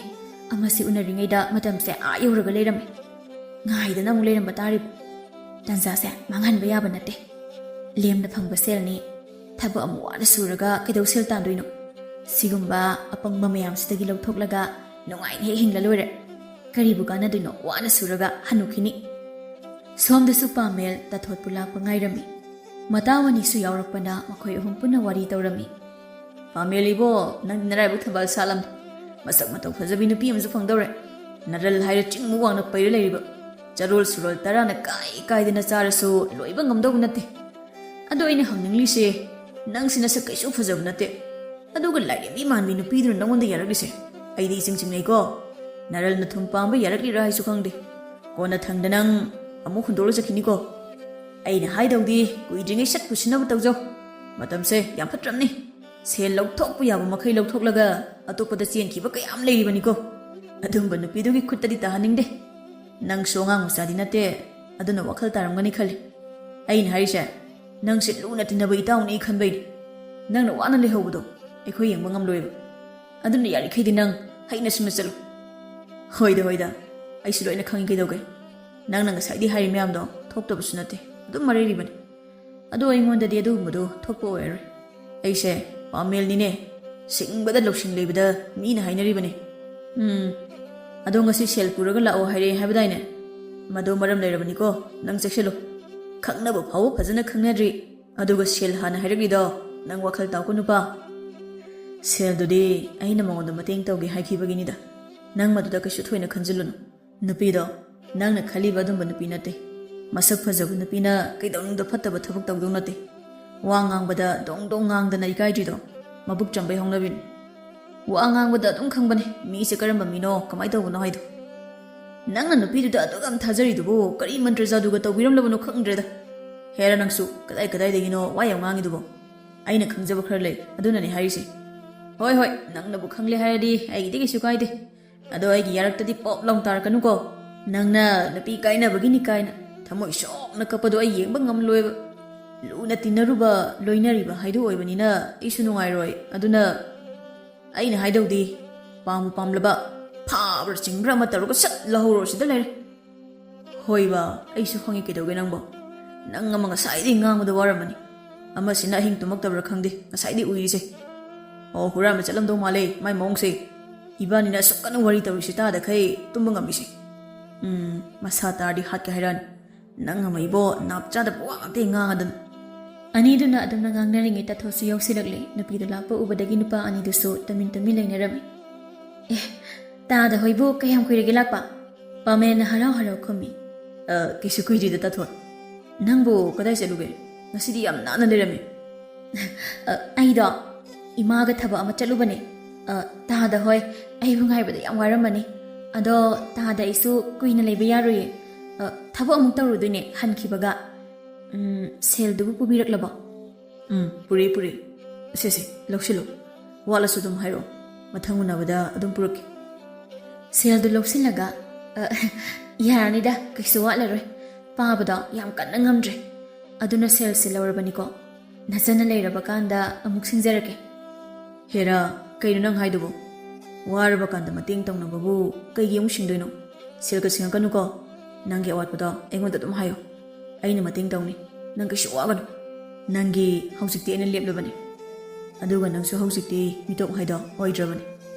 ꯑꯃꯁꯤ ꯎꯅꯔꯤꯉꯩꯗ ꯃꯇꯝꯁꯦ ꯑꯥ ꯌꯧꯔꯒ ꯂꯩꯔꯝꯃꯦ꯫ ꯉꯥꯏꯗꯅ ꯑꯃꯨꯛ ꯂꯩꯔꯝꯕ ꯇꯥꯔꯤꯕ? ꯇꯥꯟꯖꯥꯁꯦ ꯃꯥꯡꯍꯟꯕ ꯌꯥꯕ ꯅꯠꯇꯦ꯫ ꯂꯦꯝꯅ ꯐꯪꯕ ꯁꯦꯜꯅꯤ꯫ ꯊꯕꯛ ꯑꯃꯨꯛ ꯋꯥꯅ ꯁꯨꯔꯒ ꯀꯩꯗꯧ ꯁꯦꯜ ꯇꯥꯟꯗꯣꯏꯅꯣ? ꯁꯤꯒꯨꯝꯕ ꯑꯄꯪꯕ ꯃꯌꯥꯝꯁꯤꯗꯒꯤ ꯂꯧꯊꯣꯛꯂꯒ ꯅꯨꯡꯉꯥꯏꯅ ꯍꯦꯛ ꯍꯤꯡꯂ ꯂꯣꯏꯔꯦ꯫ ꯀꯔꯤꯕꯨ ꯀꯥꯟꯅꯗꯣꯏꯅꯣ? ꯋꯥꯅ ꯁꯨꯔꯒ ꯍꯟꯅꯨꯈꯤꯅꯤ꯫ ꯁꯣꯝꯗꯁꯨ ꯄꯥꯃꯦꯜ ꯇꯥꯊꯣꯠꯄꯨ ꯂꯥꯛꯄ ꯉꯥꯏꯔꯝꯃꯤ꯫ ꯃꯇꯥꯎ ꯑꯅꯤꯁꯨ ꯌꯥꯎꯔꯛꯄꯅ ꯃꯈꯣꯏ ꯑꯍꯨꯝ ꯄꯨꯟꯅ ꯋꯥꯔꯤ ꯇꯧꯔꯝꯃꯤ꯫ "ꯄꯥꯃꯦꯜ ꯏꯕꯣ, ꯅꯪ ꯅꯔꯥꯏꯕꯛ ꯊꯕꯥꯜ ꯁꯥꯠꯂꯝ꯫ ꯃꯁꯛ ꯃꯇꯧ ꯐꯖꯕꯤ ꯅꯨꯄꯤ ꯑꯃꯁꯨ ꯐꯪꯗꯧꯔꯦ꯫ ꯅꯔꯜ ꯍꯥꯏꯔ ꯆꯤꯡꯃꯨꯛ ꯋꯥꯡꯅ ꯄꯩꯔ ꯂꯩꯔꯤꯕ꯫ ꯆꯔꯣꯜ ꯁꯨꯔꯣꯜ ꯇꯔꯥꯅ ꯀꯥꯏ ꯀꯥꯏꯗꯅ ꯆꯥꯔꯁꯨ ꯂꯣꯏꯕ ꯉꯝꯗꯧꯕ ꯅꯠꯇꯦ꯫ ꯑꯗꯣ ꯑꯩꯅ ꯍꯪꯅꯤꯡꯂꯤꯁꯦ, ꯅꯪꯁꯤ ꯅꯁꯛ ꯀꯩꯁꯨ ꯐꯖꯕ ꯅꯠꯇꯦ, ꯑꯗꯨꯒ ꯂꯥꯏꯔꯦꯝꯕꯤ ꯃꯥꯟꯕꯤ ꯅꯨꯄꯤꯗꯨꯅ ꯅꯪꯉꯣꯟꯗ ꯌꯥꯔꯛꯂꯤꯁꯦ? ꯑꯩꯗꯤ ꯏꯆꯤꯡ ꯆꯤꯡꯅꯩꯀꯣ꯫ ꯅꯔꯜꯅ ꯊꯨꯝ ꯄꯥꯝꯕ ꯌꯥꯔꯛꯂꯤꯔꯥ ꯍꯥꯏꯁꯨ ꯈꯪꯗꯦ꯫ ꯀꯣꯟꯅ ꯊꯪꯗ ꯅꯪ ꯑꯃꯨꯛ ꯍꯨꯟꯗꯣꯛꯂ ꯆꯠꯈꯤꯅꯤꯀꯣ꯫ ꯑꯩꯅ ꯍꯥꯏꯗꯧꯗꯤ ꯀꯨꯏꯗ꯭ꯔꯤꯉꯩ ꯁꯠ ꯄꯨꯁꯤꯟꯅꯕ ꯇꯧꯖꯧ꯫ ꯃꯇꯝꯁꯦ ꯌꯥꯝ ꯐꯠꯇ꯭ꯔꯕꯅꯤ꯫ ꯁꯦꯜ ꯂꯧꯊꯣꯛꯄ ꯌꯥꯕ ꯃꯈꯩ ꯂꯧꯊꯣꯛꯂꯒ ꯑꯇꯣꯞꯄꯗ ꯆꯦꯟꯈꯤꯕ ꯀꯌꯥꯝ ꯂꯩꯔꯤꯕꯅꯤꯀꯣ꯫ ꯑꯗꯨꯝꯕ ꯅꯨꯄꯤꯗꯨꯒꯤ ꯈꯨꯠꯇꯗꯤ ꯇꯥꯍꯟꯅꯤꯡꯗꯦ꯫ ꯅꯪꯁꯨ ꯑꯉꯥꯡ ꯃꯆꯥꯗꯤ ꯅꯠꯇꯦ, ꯑꯗꯨꯅ ꯋꯥꯈꯜ ꯇꯥꯔꯝꯒꯅꯤ ꯈꯜꯂꯤ꯫ ꯑꯩꯅ ꯍꯥꯏꯔꯤꯁꯦ, ꯅꯪꯁꯦ ꯂꯨꯅ ꯇꯤꯟꯅꯕ ꯏꯇꯥꯎꯅꯤ ꯈꯟꯕꯩꯅꯤ꯫ ꯅꯪꯅ ꯋꯥꯅ ꯂꯩꯍꯧꯕꯗꯣ ꯑꯩꯈꯣꯏ ꯌꯦꯡꯕ ꯉꯝꯂꯣꯏꯕ꯫ ꯑꯗꯨꯅ ꯌꯥꯔꯤꯈꯩꯗꯤ ꯅꯪ ꯍꯩꯅ ꯁꯤꯡꯅ ꯆꯠꯂꯨ꯫ ꯍꯣꯏꯗ, ꯍꯣꯏꯗ, ꯑꯩꯁꯨ ꯂꯣꯏꯅ ꯈꯪꯉꯤ ꯀꯩꯗꯧꯒꯦ꯫ ꯅꯪꯅ ꯉꯁꯥꯏꯗꯤ ꯍꯥꯏꯔꯤ ꯃꯌꯥꯝꯗꯣ ꯊꯣꯛꯇꯕꯁꯨ ꯅꯠꯇꯦ, ꯑꯗꯨꯝ ꯃꯔꯩꯔꯤꯕꯅꯤ꯫ ꯑꯗꯣ ꯑꯩꯉꯣꯟꯗꯗꯤ ꯑꯗꯨꯒꯨꯝꯕꯗꯣ ꯊꯣꯛꯄ ꯑꯣꯏꯔꯔꯣꯏ꯫ ꯑꯩꯁꯦ ꯄꯥꯃꯦꯜꯅꯤꯅꯦ, ꯁꯤꯡꯕꯗ ꯂꯧꯁꯤꯡ ꯂꯩꯕꯗ ꯃꯤꯅ ꯍꯥꯏꯅꯔꯤꯕꯅꯤ꯫ ꯎꯝ, ꯑꯗꯣ ꯉꯁꯤ ꯁꯦꯜ ꯄꯨꯔꯒ ꯂꯥꯛꯑꯣ ꯍꯥꯏꯔꯛꯑꯦ ꯍꯥꯏꯕꯗꯥꯏꯅꯦ? ꯃꯗꯣ ꯃꯔꯝ ꯂꯩꯔꯕꯅꯤꯀꯣ, ꯅꯪ ꯆꯦꯛꯁꯤꯜꯂꯨ꯫ ꯈꯪꯅꯕ ꯐꯥꯎꯕ ꯐꯖꯅ ꯈꯪꯅꯗ꯭ꯔꯤ, ꯑꯗꯨꯒ ꯁꯦꯜ ꯍꯥꯟꯅ ꯍꯥꯏꯔꯛꯂꯤꯗꯣ ꯅꯪ ꯋꯥꯈꯜ ꯇꯥꯎꯀꯣ ꯅꯨꯄꯥ꯫ ꯁꯦꯜꯗꯨꯗꯤ ꯑꯩꯅ ꯃꯉꯣꯟꯗ ꯃꯇꯦꯡ ꯇꯧꯒꯦ ꯍꯥꯏꯈꯤꯕꯒꯤꯅꯤꯗ꯫ ꯅꯪ ꯃꯗꯨꯗ ꯀꯩꯁꯨ ꯊꯣꯏꯅ ꯈꯟꯖꯤꯜꯂꯨꯅꯨ꯫ ꯅꯨꯄꯤꯗꯣ ꯅꯪꯅ ꯈꯜꯂꯤꯕ ꯑꯗꯨꯝꯕ ꯅꯨꯄꯤ ꯅꯠꯇꯦ꯫ ꯃꯁꯛ ꯐꯖꯕ ꯅꯨꯄꯤꯅ ꯀꯩꯗꯧꯅꯨꯡꯗ ꯐꯠꯇꯕ ꯊꯕꯛ ꯇꯧꯗꯧ ꯅꯠꯇꯦ꯫ ꯋꯥ ꯉꯥꯡꯕꯗ ꯗꯣꯡ ꯗꯣꯡ ꯉꯥꯡꯗꯅ ꯏꯀꯥꯏꯗ꯭ꯔꯤꯗꯣ ꯃꯕꯨꯛ ꯆꯝꯕꯩ ꯍꯧꯅꯕꯤꯅꯤ꯫ ꯋꯥ ꯉꯥꯡꯕꯗ ꯑꯗꯨꯝ ꯈꯪꯕꯅꯦ ꯃꯤꯁꯦ ꯀꯔꯝꯕ ꯃꯤꯅꯣ, ꯀꯃꯥꯏꯅ ꯇꯧꯕꯅꯣ ꯍꯥꯏꯗꯣ꯫ ꯅꯪꯅ ꯅꯨꯄꯤꯗꯨꯗ ꯑꯗꯨꯛ ꯌꯥꯝ ꯊꯥꯖꯔꯤꯗꯨꯕꯨ ꯀꯔꯤ ꯃꯟꯇ꯭ꯔ ꯖꯥꯗꯨꯒ ꯇꯧꯕꯤꯔꯝꯂꯕꯅꯣ ꯈꯪꯗ꯭ꯔꯦꯗ꯫ ꯍꯦꯔꯥ, ꯅꯪꯁꯨ ꯀꯗꯥꯏ ꯀꯗꯥꯏꯗꯒꯤꯅꯣ ꯋꯥ ꯌꯥꯝ ꯉꯥꯡꯉꯤꯗꯨꯕꯣ? ꯑꯩꯅ ꯈꯪꯖꯕ ꯈꯔ ꯂꯩ, ꯑꯗꯨꯅꯅꯦ ꯍꯥꯏꯔꯤꯁꯦ꯫ ꯍꯣꯏ, ꯍꯣꯏ, ꯅꯪꯅꯕꯨ ꯈꯪꯂꯦ ꯍꯥꯏꯔꯗꯤ ꯑꯩꯒꯤꯗꯤ ꯀꯩꯁꯨ ꯀꯥꯏꯗꯦ꯫ ꯑꯗꯣ ꯑꯩꯒꯤ ꯌꯥꯔꯛꯇꯗꯤ ꯄꯣꯞ ꯂꯥꯎ ꯇꯥꯔꯛꯀꯅꯨꯀꯣ꯫ ꯅꯪꯅ ꯅꯨꯄꯤ ꯀꯥꯏꯅꯕꯒꯤꯅꯤ ꯀꯥꯏꯅ ꯊꯃꯣꯏ ꯁꯣꯛꯅ ꯀꯞꯄꯗꯣ ꯑꯩ ꯌꯦꯡꯕ ꯉꯝꯂꯣꯏꯕ꯫ ꯂꯨꯅ ꯇꯤꯟꯅꯔꯨꯕ, ꯂꯣꯏꯅꯔꯤꯕ ꯍꯥꯏꯗꯨ ꯑꯣꯏꯕꯅꯤꯅ ꯑꯩꯁꯨ ꯅꯨꯡꯉꯥꯏꯔꯣꯏ꯫ ꯑꯗꯨꯅ ꯑꯩꯅ ꯍꯥꯏꯗꯧꯗꯤ, ꯄꯥꯝꯕꯨ ꯄꯥꯝꯂꯕ, ꯐꯥꯕ꯭ꯔꯥ ꯆꯤꯡꯕ꯭ꯔꯥ ꯑꯃ ꯇꯧꯔꯒ ꯁꯠ ꯂꯧꯍꯧꯔꯣ, ꯁꯤꯗ ꯂꯩꯔꯦ꯫ ꯍꯣꯏꯕ, ꯑꯩꯁꯨ ꯈꯪꯉꯤ꯫ ꯀꯩꯗꯧꯒꯦ ꯅꯪꯕꯣ? ꯅꯪ ꯑꯃ ꯉꯁꯥꯏꯗꯒꯤ ꯉꯥꯡꯕꯗ ꯋꯥꯔꯝꯃꯅꯤ꯫ ꯑꯃꯁꯤꯅ ꯑꯍꯤꯡ ꯇꯨꯝꯃꯛꯇꯕ꯭ꯔꯥ ꯈꯪꯗꯦ, ꯉꯁꯥꯏꯗꯒꯤ ꯎꯏꯔꯤꯁꯦ꯫ ꯑꯣ, ꯍꯨꯔꯥꯟꯕ ꯆꯠꯂꯝꯗꯧ ꯃꯥꯜꯂꯦ ꯃꯥꯏ ꯃꯑꯣꯡꯁꯦ꯫ ꯏꯕꯥꯅꯤꯅ ꯑꯁꯨꯛ ꯀꯟꯅ ꯋꯥꯔꯤ ꯇꯧꯔꯤꯁꯦ ꯇꯥꯗꯈꯩ ꯇꯨꯝꯕ ꯉꯝꯃꯤꯁꯦ꯫ ꯎꯝ, ꯃꯁꯥ ꯇꯥꯔꯗꯤ ꯍꯥꯠꯀꯦ ꯍꯥꯏꯔꯛꯑꯅꯤ꯫ ꯅꯪ ꯑꯃ ꯏꯕꯣ, ꯅꯥꯞ ꯆꯥꯗꯕ ꯋꯥ ꯉꯥꯛꯇ ꯉꯥꯡꯉꯗꯅ꯫ ꯑꯅꯤꯗꯨꯅ ꯑꯗꯨꯝꯅ ꯉꯥꯡꯅꯔꯤꯉꯩ ꯇꯥꯊꯣꯠꯁꯨ ꯌꯧꯁꯤꯜꯂꯛꯂꯦ꯫ ꯅꯨꯄꯤꯗꯨ ꯂꯥꯛꯄ ꯎꯕꯗꯒꯤ ꯅꯨꯄꯥ ꯑꯅꯤꯗꯨꯁꯨ ꯇꯨꯃꯤꯟ ꯇꯨꯃꯤꯟ ꯂꯩꯅꯔꯝꯃꯤ꯫ "ꯑꯦ, ꯇꯥꯗ ꯍꯣꯏꯕꯨ ꯀꯌꯥꯝ ꯀꯨꯏꯔꯒꯦ ꯂꯥꯛꯄ?" ꯄꯥꯃꯦꯟꯅ ꯍꯔꯥꯎ ꯍꯔꯥꯎ ꯈꯨꯝꯃꯤ꯫ "ꯑ, ꯀꯩꯁꯨ ꯀꯨꯏꯗ꯭ꯔꯤꯗ ꯇꯥꯊꯣꯠ꯫ ꯅꯪꯕꯨ ꯀꯗꯥꯏ ꯆꯠꯂꯨꯒꯦ? ꯉꯁꯤꯗꯤ ꯌꯥꯝ ꯅꯥꯟꯅ ꯂꯩꯔꯝꯃꯤ꯫" "ꯑ, ꯑꯩꯗꯣ ꯏꯃꯥꯒ ꯊꯕꯛ ꯑꯃ ꯆꯠꯂꯨꯕꯅꯦ꯫ ꯑ, ꯇꯥꯗ ꯍꯣꯏ ꯑꯩꯕꯨ ꯉꯥꯏꯕꯗ ꯌꯥꯝ ꯋꯥꯔꯝꯃꯅꯤ꯫ ꯑꯗꯣ ꯇꯥꯗ ꯑꯩꯁꯨ ꯀꯨꯏꯅ ꯂꯩꯕ ꯌꯥꯔꯣꯏꯌꯦ꯫ ꯑ, ꯊꯕꯛ ꯑꯃꯨꯛ ꯇꯧꯔꯨꯗꯣꯏꯅꯦ ꯍꯟꯈꯤꯕꯒ꯫ ꯎꯝ, ꯁꯦꯜꯗꯨꯕꯨ ꯄꯨꯕꯤꯔꯛꯂꯕꯣ?" "ꯎꯝ, ꯄꯨꯔꯛꯑꯦ, ꯄꯨꯔꯛꯑꯦ꯫ ꯁꯦ, ꯁꯦ, ꯂꯧꯁꯤꯜꯂꯣ꯫ ꯋꯥꯠꯂꯁꯨ ꯑꯗꯨꯝ ꯍꯥꯏꯔꯛꯑꯣ꯫ ꯃꯊꯪ ꯎꯅꯕꯗ ꯑꯗꯨꯝ ꯄꯨꯔꯛꯀꯦ꯫" ꯁꯦꯜꯗꯨ ꯂꯧꯁꯤꯜꯂꯒ, "ꯑ, ꯌꯥꯔꯅꯤꯗ, ꯀꯩꯁꯨ ꯋꯥꯠꯂꯔꯣꯏ꯫ ꯄꯥꯕꯗꯣ ꯌꯥꯝ ꯀꯟꯅ ꯉꯝꯗ꯭ꯔꯦ꯫ ꯑꯗꯨꯅ ꯁꯦꯜꯁꯦ ꯂꯧꯔꯕꯅꯤꯀꯣ꯫ ꯅꯆꯟꯅ ꯂꯩꯔꯕ ꯀꯥꯟꯗ ꯑꯃꯨꯛ ꯁꯤꯡꯖꯔꯛꯀꯦ꯫" "ꯍꯦꯔꯥ, ꯀꯩꯅꯣ ꯅꯪ ꯍꯥꯏꯗꯨꯕꯣ? ꯋꯥꯔꯕ ꯀꯥꯟꯗ ꯃꯇꯦꯡ ꯇꯧꯅꯕꯕꯨ ꯀꯩꯒꯤ ꯑꯃꯨꯛ ꯁꯤꯡꯗꯣꯏꯅꯣ? ꯁꯦꯜꯒ ꯁꯤꯡꯉꯛꯀꯅꯨꯀꯣ꯫ ꯅꯪꯒꯤ ꯑꯋꯥꯠꯄꯗꯣ ꯑꯩꯉꯣꯟꯗ ꯑꯗꯨꯝ ꯍꯥꯏꯌꯣ꯫ ꯑꯩꯅ ꯃꯇꯦꯡ ꯇꯧꯅꯤ꯫ ꯅꯪ ꯀꯩꯁꯨ ꯋꯥꯒꯅꯨ꯫ ꯅꯪꯒꯤ ꯍꯧꯖꯤꯛꯇꯤ ꯑꯩꯅ ꯂꯦꯞꯂꯕꯅꯤ꯫ ꯑꯗꯨꯒ ꯅꯪꯁꯨ ꯍꯧꯖꯤꯛꯇꯤ ꯃꯤꯇꯣꯞ ꯍꯥꯏꯗꯣ ꯑꯣꯏꯗ꯭ꯔꯕꯅꯤ꯫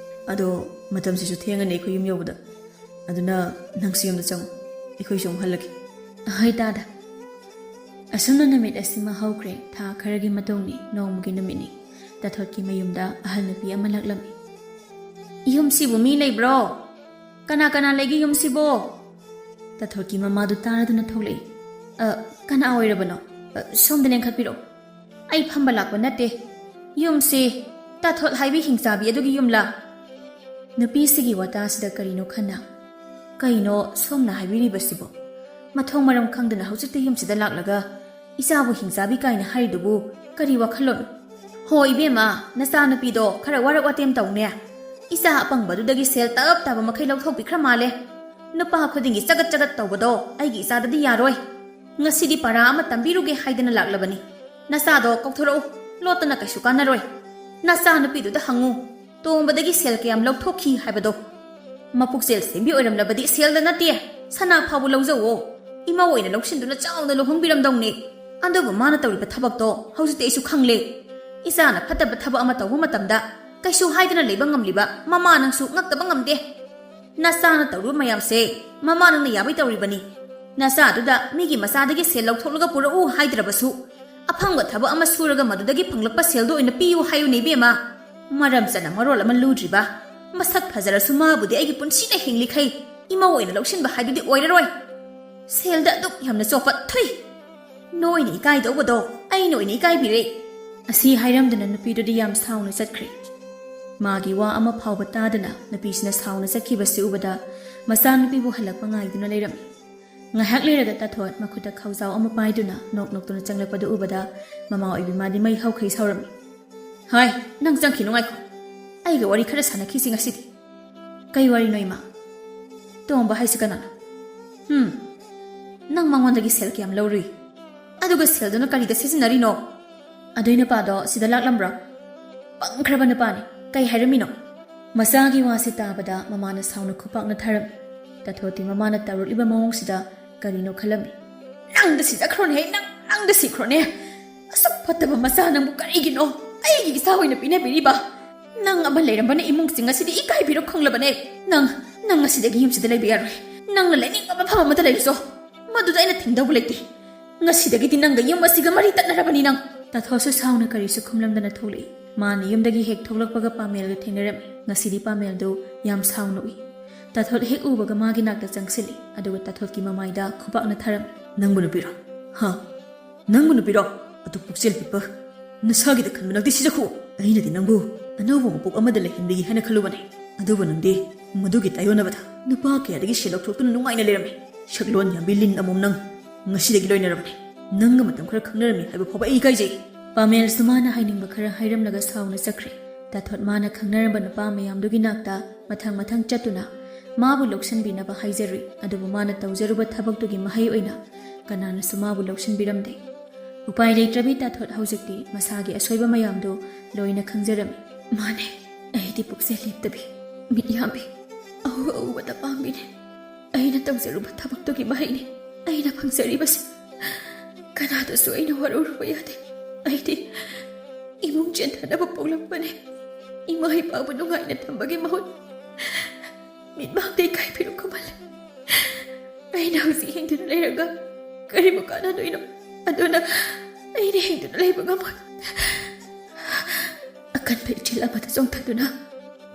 ꯑꯗꯣ ꯃꯇꯝꯁꯤꯁꯨ ꯊꯦꯡꯉꯅꯤ ꯑꯩꯈꯣꯏ ꯌꯨꯝ ꯌꯧꯕꯗ꯫ ꯑꯗꯨꯅ ꯅꯪꯁꯨ ꯌꯨꯝꯗ ꯆꯪꯉꯨ꯫ ꯑꯩꯈꯣꯏꯁꯨ ꯑꯃꯨꯛ ꯍꯜꯂꯒꯦ꯫" "ꯑꯍꯣꯏ ꯇꯥꯗ꯫" ꯑꯁꯨꯝꯅ ꯅꯨꯃꯤꯠ ꯑꯁꯤꯃ ꯍꯧꯈ꯭ꯔꯦ꯫ ꯊꯥ ꯈꯔꯒꯤ ꯃꯇꯨꯡꯅꯤ, ꯅꯣꯡꯃꯒꯤ ꯅꯨꯃꯤꯠꯅꯤ꯫ ꯇꯥꯊꯣꯠꯀꯤ ꯃꯌꯨꯝꯗ ꯑꯍꯜ ꯅꯨꯄꯤ ꯑꯃ ꯂꯥꯛꯂꯝꯃꯤ꯫ "ꯌꯨꯝꯁꯤꯕꯨ ꯃꯤ ꯂꯩꯕ꯭ꯔꯣ? ꯀꯅꯥ ꯀꯅꯥ ꯂꯩꯒꯦ ꯌꯨꯝꯁꯤꯕꯣ?" ꯇꯥꯊꯣꯠꯀꯤ ꯃꯃꯥꯗꯨ ꯇꯥꯔꯗꯨꯅ ꯊꯣꯛꯂꯛꯏ꯫ "ꯑ, ꯀꯅꯥ ꯑꯣꯏꯔꯕꯅꯣ? ꯑ, ꯁꯣꯝꯗ ꯂꯦꯡꯈꯠꯄꯤꯔꯛꯑꯣ꯫" "ꯑꯩ ꯐꯝꯕ ꯂꯥꯛꯄ ꯅꯠꯇꯦ꯫ ꯌꯨꯝꯁꯤ ꯇꯥꯊꯣꯠ ꯍꯥꯏꯕꯤ ꯍꯤꯡꯆꯥꯕꯤ ꯑꯗꯨꯒꯤ ꯌꯨꯝꯂꯥ?" ꯅꯨꯄꯤꯁꯤꯒꯤ ꯋꯥꯇꯥꯁꯤꯗ ꯀꯔꯤꯅꯣ ꯈꯟꯅ, "ꯀꯩꯅꯣ ꯁꯣꯝꯅ ꯍꯥꯏꯕꯤꯔꯤꯕꯁꯤꯕꯣ? ꯃꯊꯣꯡ ꯃꯔꯝ ꯈꯪꯗꯅ ꯍꯧꯖꯤꯛꯇ ꯌꯨꯝꯁꯤꯗ ꯂꯥꯛꯂꯒ ꯏꯆꯥꯕꯨ ꯍꯤꯡꯆꯥꯕꯤ ꯀꯥꯏꯅ ꯍꯥꯏꯔꯤꯗꯨꯕꯨ ꯀꯔꯤ ꯋꯥꯈꯜꯂꯣꯟ?" "ꯍꯣ ꯏꯕꯦꯝꯃ, ꯅꯆꯥꯅꯨꯄꯤꯗꯣ ꯈꯔ ꯋꯥꯔꯛ ꯋꯥꯇꯦꯝ ꯇꯧꯅꯦ꯫ ꯏꯆꯥ ꯑꯄꯪꯕꯗꯨꯗꯒꯤ ꯁꯦꯜ ꯇꯞ ꯇꯥꯕ ꯃꯈꯩ ꯂꯧꯊꯣꯛꯄꯤꯈ꯭ꯔ ꯃꯥꯜꯂꯦ꯫ ꯅꯨꯄꯥ ꯈꯨꯗꯤꯡꯒꯤ ꯆꯒꯠ ꯆꯒꯠ ꯇꯧꯕꯗꯣ ꯑꯩꯒꯤ ꯏꯆꯥꯗꯗꯤ ꯌꯥꯔꯣꯏ꯫ ꯉꯁꯤꯗꯤ ꯄꯔꯥ ꯑꯃ ꯇꯝꯕꯤꯔꯨꯒꯦ ꯍꯥꯏꯗꯅ ꯂꯥꯛꯂꯕꯅꯤ꯫ ꯅꯆꯥꯗꯣ ꯀꯧꯊꯣꯔꯛꯎ꯫ ꯂꯣꯠꯇꯅ ꯀꯩꯁꯨ ꯀꯥꯟꯅꯔꯣꯏ꯫ ꯅꯆꯥꯅꯨꯄꯤꯗꯨꯗ ꯍꯪꯉꯨ, ꯇꯣꯝꯕꯗꯒꯤ ꯁꯦꯜ ꯀꯌꯥꯝ ꯂꯧꯊꯣꯛꯈꯤ ꯍꯥꯏꯕꯗꯣ꯫ ꯃꯄꯨꯛꯆꯦꯜ ꯁꯦꯝꯕꯤ ꯑꯣꯏꯔꯝꯂꯕꯗꯤ ꯁꯦꯜꯗ ꯅꯠꯇꯦ, ꯁꯅꯥ ꯐꯥꯎꯕ ꯂꯧꯖꯧꯋꯣ꯫ ꯏꯃꯧ ꯑꯣꯏꯅ ꯂꯧꯁꯤꯟꯗꯨꯅ ꯆꯥꯎꯅ ꯂꯨꯍꯣꯡꯕꯤꯔꯝꯗꯧꯅꯦ꯫ ꯑꯗꯨꯕꯨ ꯃꯥꯅ ꯇꯧꯔꯤꯕ ꯊꯕꯛꯇꯣ ꯍꯧꯖꯤꯛꯇꯤ ꯑꯩꯁꯨ ꯈꯪꯂꯦ꯫ ꯏꯆꯥꯅ ꯐꯠꯇꯕ ꯊꯕꯛ ꯑꯃ ꯇꯧꯕ ꯃꯇꯝꯗ ꯀꯩꯁꯨ ꯍꯥꯏꯗꯅ ꯂꯩꯕ ꯉꯝꯂꯤꯕ ꯃꯃꯥ ꯅꯪꯁꯨ ꯉꯛꯇꯕ ꯉꯝꯗꯦ꯫ ꯅꯆꯥꯅ ꯇꯧꯔꯤꯕ ꯃꯌꯥꯝꯁꯦ ꯃꯃꯥ ꯅꯪꯅ ꯌꯥꯕꯩ ꯇꯧꯔꯤꯕꯅꯤ꯫ ꯅꯆꯥꯗꯨꯗ ꯃꯤꯒꯤ ꯃꯆꯥꯗꯒꯤ ꯁꯦꯜ ꯂꯧꯊꯣꯛꯂꯒ ꯄꯨꯔꯛꯎ ꯍꯥꯏꯗ꯭ꯔꯕꯁꯨ, ꯑꯐꯪꯕ ꯊꯕꯛ ꯑꯃ ꯁꯨꯔꯒ ꯃꯗꯨꯗꯒꯤ ꯐꯪꯂꯛꯄ ꯁꯦꯜꯗꯣ ꯑꯣꯏꯅ ꯄꯤꯌꯨ ꯍꯥꯏꯌꯨꯅꯦ ꯏꯕꯦꯝꯃ꯫ ꯃꯔꯝ ꯆꯠꯅ ꯃꯔꯣꯜ ꯑꯃ ꯂꯨꯗ꯭ꯔꯤꯕ꯫ ꯃꯁꯛ ꯐꯖꯔꯁꯨ ꯃꯥꯕꯨꯗꯤ ꯑꯩꯒꯤ ꯄꯨꯟꯁꯤꯗ ꯍꯤꯡꯂꯤꯈꯩ ꯏꯃꯧ ꯑꯣꯏꯅ ꯂꯧꯁꯤꯟꯕ ꯍꯥꯏꯗꯨꯗꯤ ꯑꯣꯏꯔꯔꯣꯏ꯫ ꯁꯦꯜꯗ ꯑꯗꯨꯛ ꯌꯥꯝꯅ ꯆꯣꯞꯄ ꯊꯨꯏ꯫ ꯅꯣꯏꯅ ꯏꯀꯥꯏꯗꯧꯕꯗꯣ ꯑꯩꯅ ꯑꯣꯏꯅ ꯏꯀꯥꯏꯕꯤꯔꯦ꯫ ꯑꯁꯤ ꯍꯥꯏꯔꯝꯗꯅ ꯅꯨꯄꯤꯗꯨꯗꯤ ꯌꯥꯝ ꯁꯥꯎꯅ ꯆꯠꯈ꯭ꯔꯦ꯫ ꯃꯥꯒꯤ ꯋꯥ ꯑꯃ ꯐꯥꯎꯕ ꯇꯥꯗꯅ ꯅꯨꯄꯤꯁꯤꯅ ꯁꯥꯎꯅ ꯆꯠꯈꯤꯕꯁꯤ ꯎꯕꯗ ꯃꯆꯥꯅꯨꯄꯤꯕꯨ ꯍꯜꯂꯛꯄ ꯉꯥꯏꯗꯨꯅ ꯂꯩꯔꯝꯃꯤ꯫ ꯉꯥꯏꯍꯥꯛ ꯂꯩꯔꯒ ꯇꯥꯊꯣꯠ ꯃꯈꯨꯠꯇ ꯈꯥꯎꯖꯥꯎ ꯑꯃ ꯄꯥꯏꯗꯨꯅ ꯅꯣꯛ ꯅꯣꯛꯇꯨꯅ ꯆꯪꯂꯛꯄꯗꯨ ꯎꯕꯗ ꯃꯃꯥ ꯑꯣꯏꯕꯤ ꯃꯥꯗꯤ ꯃꯩ ꯍꯧꯈꯩ ꯁꯥꯎꯔꯝꯃꯤ꯫ "ꯍꯥꯏ, ꯅꯪ ꯆꯪꯈꯤꯅꯨ, ꯉꯥꯏꯈꯣ꯫ ꯑꯩꯒ ꯋꯥꯔꯤ ꯈꯔ ꯁꯥꯟꯅꯈꯤꯁꯤ ꯉꯁꯤꯗꯤ꯫" "ꯀꯩ ꯋꯥꯔꯤꯅꯣ ꯏꯃꯥ?" "ꯇꯣꯝꯕ ꯍꯥꯏꯁꯤ ꯀꯅꯥꯅꯣ?" "ꯍꯨꯝ, ꯅꯪ ꯃꯉꯣꯟꯗꯒꯤ ꯁꯦꯜ ꯀꯌꯥꯝ ꯂꯧꯔꯨꯏ? ꯑꯗꯨꯒ ꯁꯦꯜꯗꯨꯅ ꯀꯔꯤꯗ ꯁꯤꯖꯤꯟꯅꯔꯤꯅꯣ?" "ꯑꯗꯨꯏ ꯅꯨꯄꯥꯗꯣ ꯁꯤꯗ ꯂꯥꯛꯂꯝꯕ꯭ꯔꯣ?" "ꯄꯪꯈ꯭ꯔꯕ ꯅꯨꯄꯥꯅꯤ꯫ ꯀꯩ ꯍꯥꯏꯔꯝꯃꯤꯅꯣ?" ꯃꯆꯥꯒꯤ ꯋꯥꯁꯤ ꯇꯥꯕꯗ ꯃꯃꯥꯅ ꯁꯥꯎꯅ ꯈꯨꯄꯥꯛꯅ ꯊꯥꯔꯝꯃꯤ꯫ ꯇꯥꯊꯣꯠꯇꯤ ꯃꯃꯥꯅ ꯇꯧꯔꯛꯂꯤꯕ ꯃꯑꯣꯡꯁꯤꯗ ꯀꯔꯤꯅꯣ ꯈꯜꯂꯝꯃꯤ꯫ "ꯅꯪꯗ ꯁꯤꯖꯈ꯭ꯔꯣꯅꯦ, ꯅꯪ, ꯅꯪꯗ ꯁꯤꯈ꯭ꯔꯣꯅꯦ꯫ ꯑꯁꯨꯛ ꯐꯠꯇꯕ ꯃꯆꯥ ꯅꯪꯕꯨ ꯀꯔꯤꯒꯤꯅꯣ ꯑꯩꯒꯤ ꯏꯆꯥ ꯑꯣꯏꯅ ꯄꯤꯅꯕꯤꯔꯤꯕ? ꯅꯪ ꯑꯃ ꯂꯩꯔꯝꯕꯅ ꯏꯃꯨꯡꯁꯤꯡ ꯑꯁꯤꯗꯤ ꯏꯀꯥꯏꯕꯤꯔꯣ ꯈꯪꯂꯕꯅꯦ꯫ ꯅꯪ, ꯅꯪ ꯉꯁꯤꯗꯒꯤ ꯌꯨꯝꯁꯤꯗ ꯂꯩꯕ ꯌꯥꯔꯣꯏ꯫ ꯅꯪꯅ ꯂꯩꯅꯤꯡꯕ ꯃꯐꯝ ꯑꯃꯗ ꯂꯩꯔꯨꯆꯣ꯫ ꯃꯗꯨꯗ ꯑꯩꯅ ꯊꯤꯡꯗꯧꯕ ꯂꯩꯇꯦ꯫ ꯉꯁꯤꯗꯒꯤꯗꯤ ꯅꯪꯒ ꯌꯨꯝ ꯑꯁꯤꯒ ꯃꯔꯤ ꯇꯠꯅꯔꯕꯅꯤ ꯅꯪ꯫" ꯇꯥꯊꯣꯠꯁꯨ ꯁꯥꯎꯅ ꯀꯔꯤꯁꯨ ꯈꯨꯝꯂꯝꯗꯅ ꯊꯣꯛꯂꯛꯏ꯫ ꯃꯥꯅ ꯌꯨꯝꯗꯒꯤ ꯍꯦꯛ ꯊꯣꯛꯂꯛꯄꯒ ꯄꯥꯃꯦꯜꯒ ꯊꯦꯡꯅꯔꯝꯃꯤ꯫ ꯉꯁꯤꯗꯤ ꯄꯥꯃꯦꯜꯗꯨ ꯌꯥꯝ ꯁꯥꯎꯅ ꯎꯏ꯫ ꯇꯥꯊꯣꯠ ꯍꯦꯛ ꯎꯕꯒ ꯃꯥꯒꯤ ꯅꯥꯛꯇ ꯆꯪꯁꯤꯜꯂꯤ, ꯑꯗꯨꯒ ꯇꯥꯊꯣꯠꯀꯤ ꯃꯃꯥꯏꯗ ꯈꯨꯕꯥꯛꯅ ꯊꯥꯔꯝꯃꯤ꯫ "ꯅꯪꯕꯨ ꯅꯨꯄꯤꯔꯣ? ꯍꯥ? ꯅꯪꯕꯨ ꯅꯨꯄꯤꯔꯣ? ꯑꯗꯨ ꯄꯨꯛꯆꯦꯜ ꯄꯤꯛꯄ ꯅꯁꯥꯒꯤꯗ ꯈꯟꯕ ꯅꯪꯗꯤ ꯁꯤꯖꯈꯣ꯫ ꯑꯩꯅꯗꯤ ꯅꯪꯕꯨ ꯑꯅꯧꯕ ꯃꯄꯣꯛ ꯑꯃꯗ ꯂꯩꯍꯟꯕꯤꯒꯦ ꯍꯥꯏꯅ ꯈꯜꯂꯨꯕꯅꯦ꯫ ꯑꯗꯨꯕꯨ ꯅꯪꯗꯤ ꯃꯗꯨꯒꯤ ꯇꯥꯏꯌꯣꯟꯅꯕꯗ ꯅꯨꯄꯥ ꯀꯌꯥꯗꯒꯤ ꯁꯦꯜ ꯂꯧꯊꯣꯛꯇꯨꯅ ꯅꯨꯡꯉꯥꯏꯅ ꯂꯩꯔꯝꯃꯤ꯫ ꯁꯛꯂꯣꯟ ꯌꯥꯝꯕꯤ ꯂꯤꯟ ꯑꯃꯣꯝ ꯅꯪ ꯉꯁꯤꯗꯒꯤ ꯂꯣꯏꯅꯔꯕꯅꯦ꯫ ꯅꯪꯒ ꯃꯇꯝ ꯈꯔ ꯈꯪꯅꯔꯝꯃꯤ ꯍꯥꯏꯕ ꯐꯥꯎꯕ ꯑꯩ ꯏꯀꯥꯏꯖꯩ꯫" ꯄꯥꯃꯦꯜꯁꯨ ꯃꯥꯅ ꯍꯥꯏꯅꯤꯡꯕ ꯈꯔ ꯍꯥꯏꯔꯝꯂꯒ ꯁꯥꯎꯅ ꯆꯠꯈ꯭ꯔꯦ꯫ ꯇꯥꯊꯣꯠ ꯃꯥꯅ ꯈꯪꯅꯔꯝꯕ ꯅꯨꯄꯥ ꯃꯌꯥꯝꯗꯨꯒꯤ ꯅꯥꯛꯇ ꯃꯊꯪ ꯃꯊꯪ ꯆꯠꯇꯨꯅ ꯃꯥꯕꯨ ꯂꯧꯁꯤꯟꯕꯤꯅꯕ ꯍꯥꯏꯖꯔꯨꯏ, ꯑꯗꯨꯕꯨ ꯃꯥꯅ ꯇꯧꯖꯔꯨꯕ ꯊꯕꯛꯇꯨꯒꯤ ꯃꯍꯩ ꯑꯣꯏꯅ ꯀꯅꯥꯅꯁꯨ ꯃꯥꯕꯨ ꯂꯧꯁꯤꯟꯕꯤꯔꯝꯗꯦ꯫ ꯎꯄꯥꯏ ꯂꯩꯇ꯭ꯔꯕꯤ ꯇꯥꯊꯣꯠ ꯍꯧꯖꯤꯛꯇꯤ ꯃꯁꯥꯒꯤ ꯑꯁꯣꯏꯕ ꯃꯌꯥꯝꯗꯨ ꯂꯣꯏꯅ ꯈꯪꯖꯔꯝꯃꯤ꯫ "ꯃꯥꯅꯦ, ꯑꯩꯗꯤ ꯄꯨꯛꯆꯦꯜ ꯂꯦꯞꯇꯕꯤ, ꯃꯤꯠ ꯌꯥꯝꯕꯤ, ꯑꯎ ꯑꯎꯕꯗ ꯄꯥꯝꯕꯤꯅꯦ꯫ ꯑꯩꯅ ꯇꯧꯖꯔꯨꯕ ꯊꯕꯛꯇꯨꯒꯤ ꯃꯍꯩꯅꯤ ꯑꯩꯅ ꯐꯪꯖꯔꯤꯕꯁꯤ꯫ ꯀꯅꯥꯗꯁꯨ ꯑꯩꯅ ꯋꯥꯔꯧꯔꯨꯕ ꯌꯥꯗꯦ꯫ ꯑꯩꯗꯤ ꯏꯃꯨꯡ ꯆꯦꯟꯊꯅꯕ ꯄꯣꯛꯂꯛꯄꯅꯤ꯫ ꯏꯃꯥ ꯏꯄꯥꯕꯨ ꯅꯨꯡꯉꯥꯏꯅ ꯊꯝꯕꯒꯤ ꯃꯍꯨꯠ ꯃꯤꯠꯃꯥꯡꯗ ꯏꯀꯥꯏ ꯐꯤꯔꯨꯛ ꯈꯨꯝꯍꯜꯂꯦ꯫ ꯑꯩꯅ ꯍꯧꯖꯤꯛ ꯍꯤꯡꯗꯨꯅ ꯂꯩꯔꯒ ꯀꯔꯤꯕꯨ ꯀꯥꯟꯅꯗꯣꯏꯅꯣ? ꯑꯗꯨꯅ ꯑꯩꯅ ꯍꯤꯡꯗꯨꯅ ꯂꯩꯕ ꯉꯝꯃꯣꯏ꯫ ꯑꯀꯟꯕ ꯏꯆꯤꯜ ꯑꯃꯗ ꯆꯣꯡꯊꯗꯨꯅ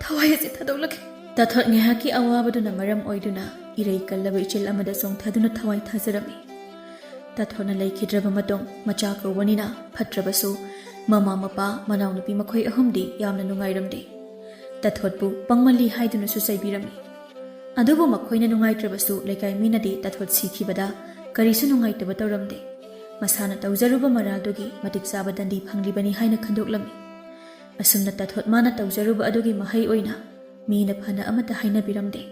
ꯊꯋꯥꯏ ꯑꯁꯤ ꯊꯥꯗꯣꯛꯂꯒꯦ꯫ ꯇꯥꯊꯣꯠ ꯉꯥꯏꯍꯥꯛꯀꯤ ꯑꯋꯥꯕꯗꯨꯅ ꯃꯔꯝ ꯑꯣꯏꯗꯨꯅ ꯏꯔꯩ ꯀꯜꯂꯕ ꯏꯆꯤꯜ ꯑꯃꯗ ꯆꯣꯡꯊꯗꯨꯅ ꯊꯋꯥꯏ ꯊꯥꯖꯔꯝꯃꯤ꯫ ꯇꯥꯊꯣꯠꯅ ꯂꯩꯈꯤꯗ꯭ꯔꯕ ꯃꯇꯨꯡ ꯃꯆꯥ ꯀꯧꯕꯅꯤꯅ ꯐꯠꯇ꯭ꯔꯕꯁꯨ ꯃꯃꯥ ꯃꯄꯥ ꯃꯅꯥꯎꯅꯨꯄꯤ ꯃꯈꯣꯏ ꯑꯍꯨꯝꯗꯤ ꯌꯥꯝꯅ ꯅꯨꯡꯉꯥꯏꯔꯝꯗꯦ꯫ ꯇꯥꯊꯣꯠꯄꯨ ꯄꯪꯃꯜꯂꯤ ꯍꯥꯏꯗꯨꯅꯁꯨ ꯆꯩꯕꯤꯔꯝꯃꯤ꯫ ꯑꯗꯨꯕꯨ ꯃꯈꯣꯏꯅ ꯅꯨꯡꯉꯥꯏꯇ꯭ꯔꯕꯁꯨ ꯂꯩꯀꯥꯏ ꯃꯤꯅꯗꯤ ꯇꯥꯊꯣꯠ ꯁꯤꯈꯤꯕꯗ ꯀꯔꯤꯁꯨ ꯅꯨꯡꯉꯥꯏꯇꯕ ꯇꯧꯔꯝꯗꯦ꯫ ꯃꯁꯥꯅ ꯇꯧꯖꯔꯨꯕ ꯃꯔꯥꯜꯗꯨꯒꯤ ꯃꯇꯤꯛ ꯆꯥꯕ ꯗꯟꯗꯤ ꯐꯪꯂꯤꯕꯅꯤ ꯍꯥꯏꯅ ꯈꯟꯗꯣꯛꯂꯝꯃꯤ꯫ ꯑꯁꯨꯝꯅ ꯇꯥꯊꯣꯠ ꯃꯥꯅ ꯇꯧꯖꯔꯨꯕ ꯑꯗꯨꯒꯤ ꯃꯍꯩ ꯑꯣꯏꯅ ꯃꯤꯅ ꯐꯅ ꯑꯃꯠꯇ ꯍꯥꯏꯅꯕꯤꯔꯝꯗꯦ꯫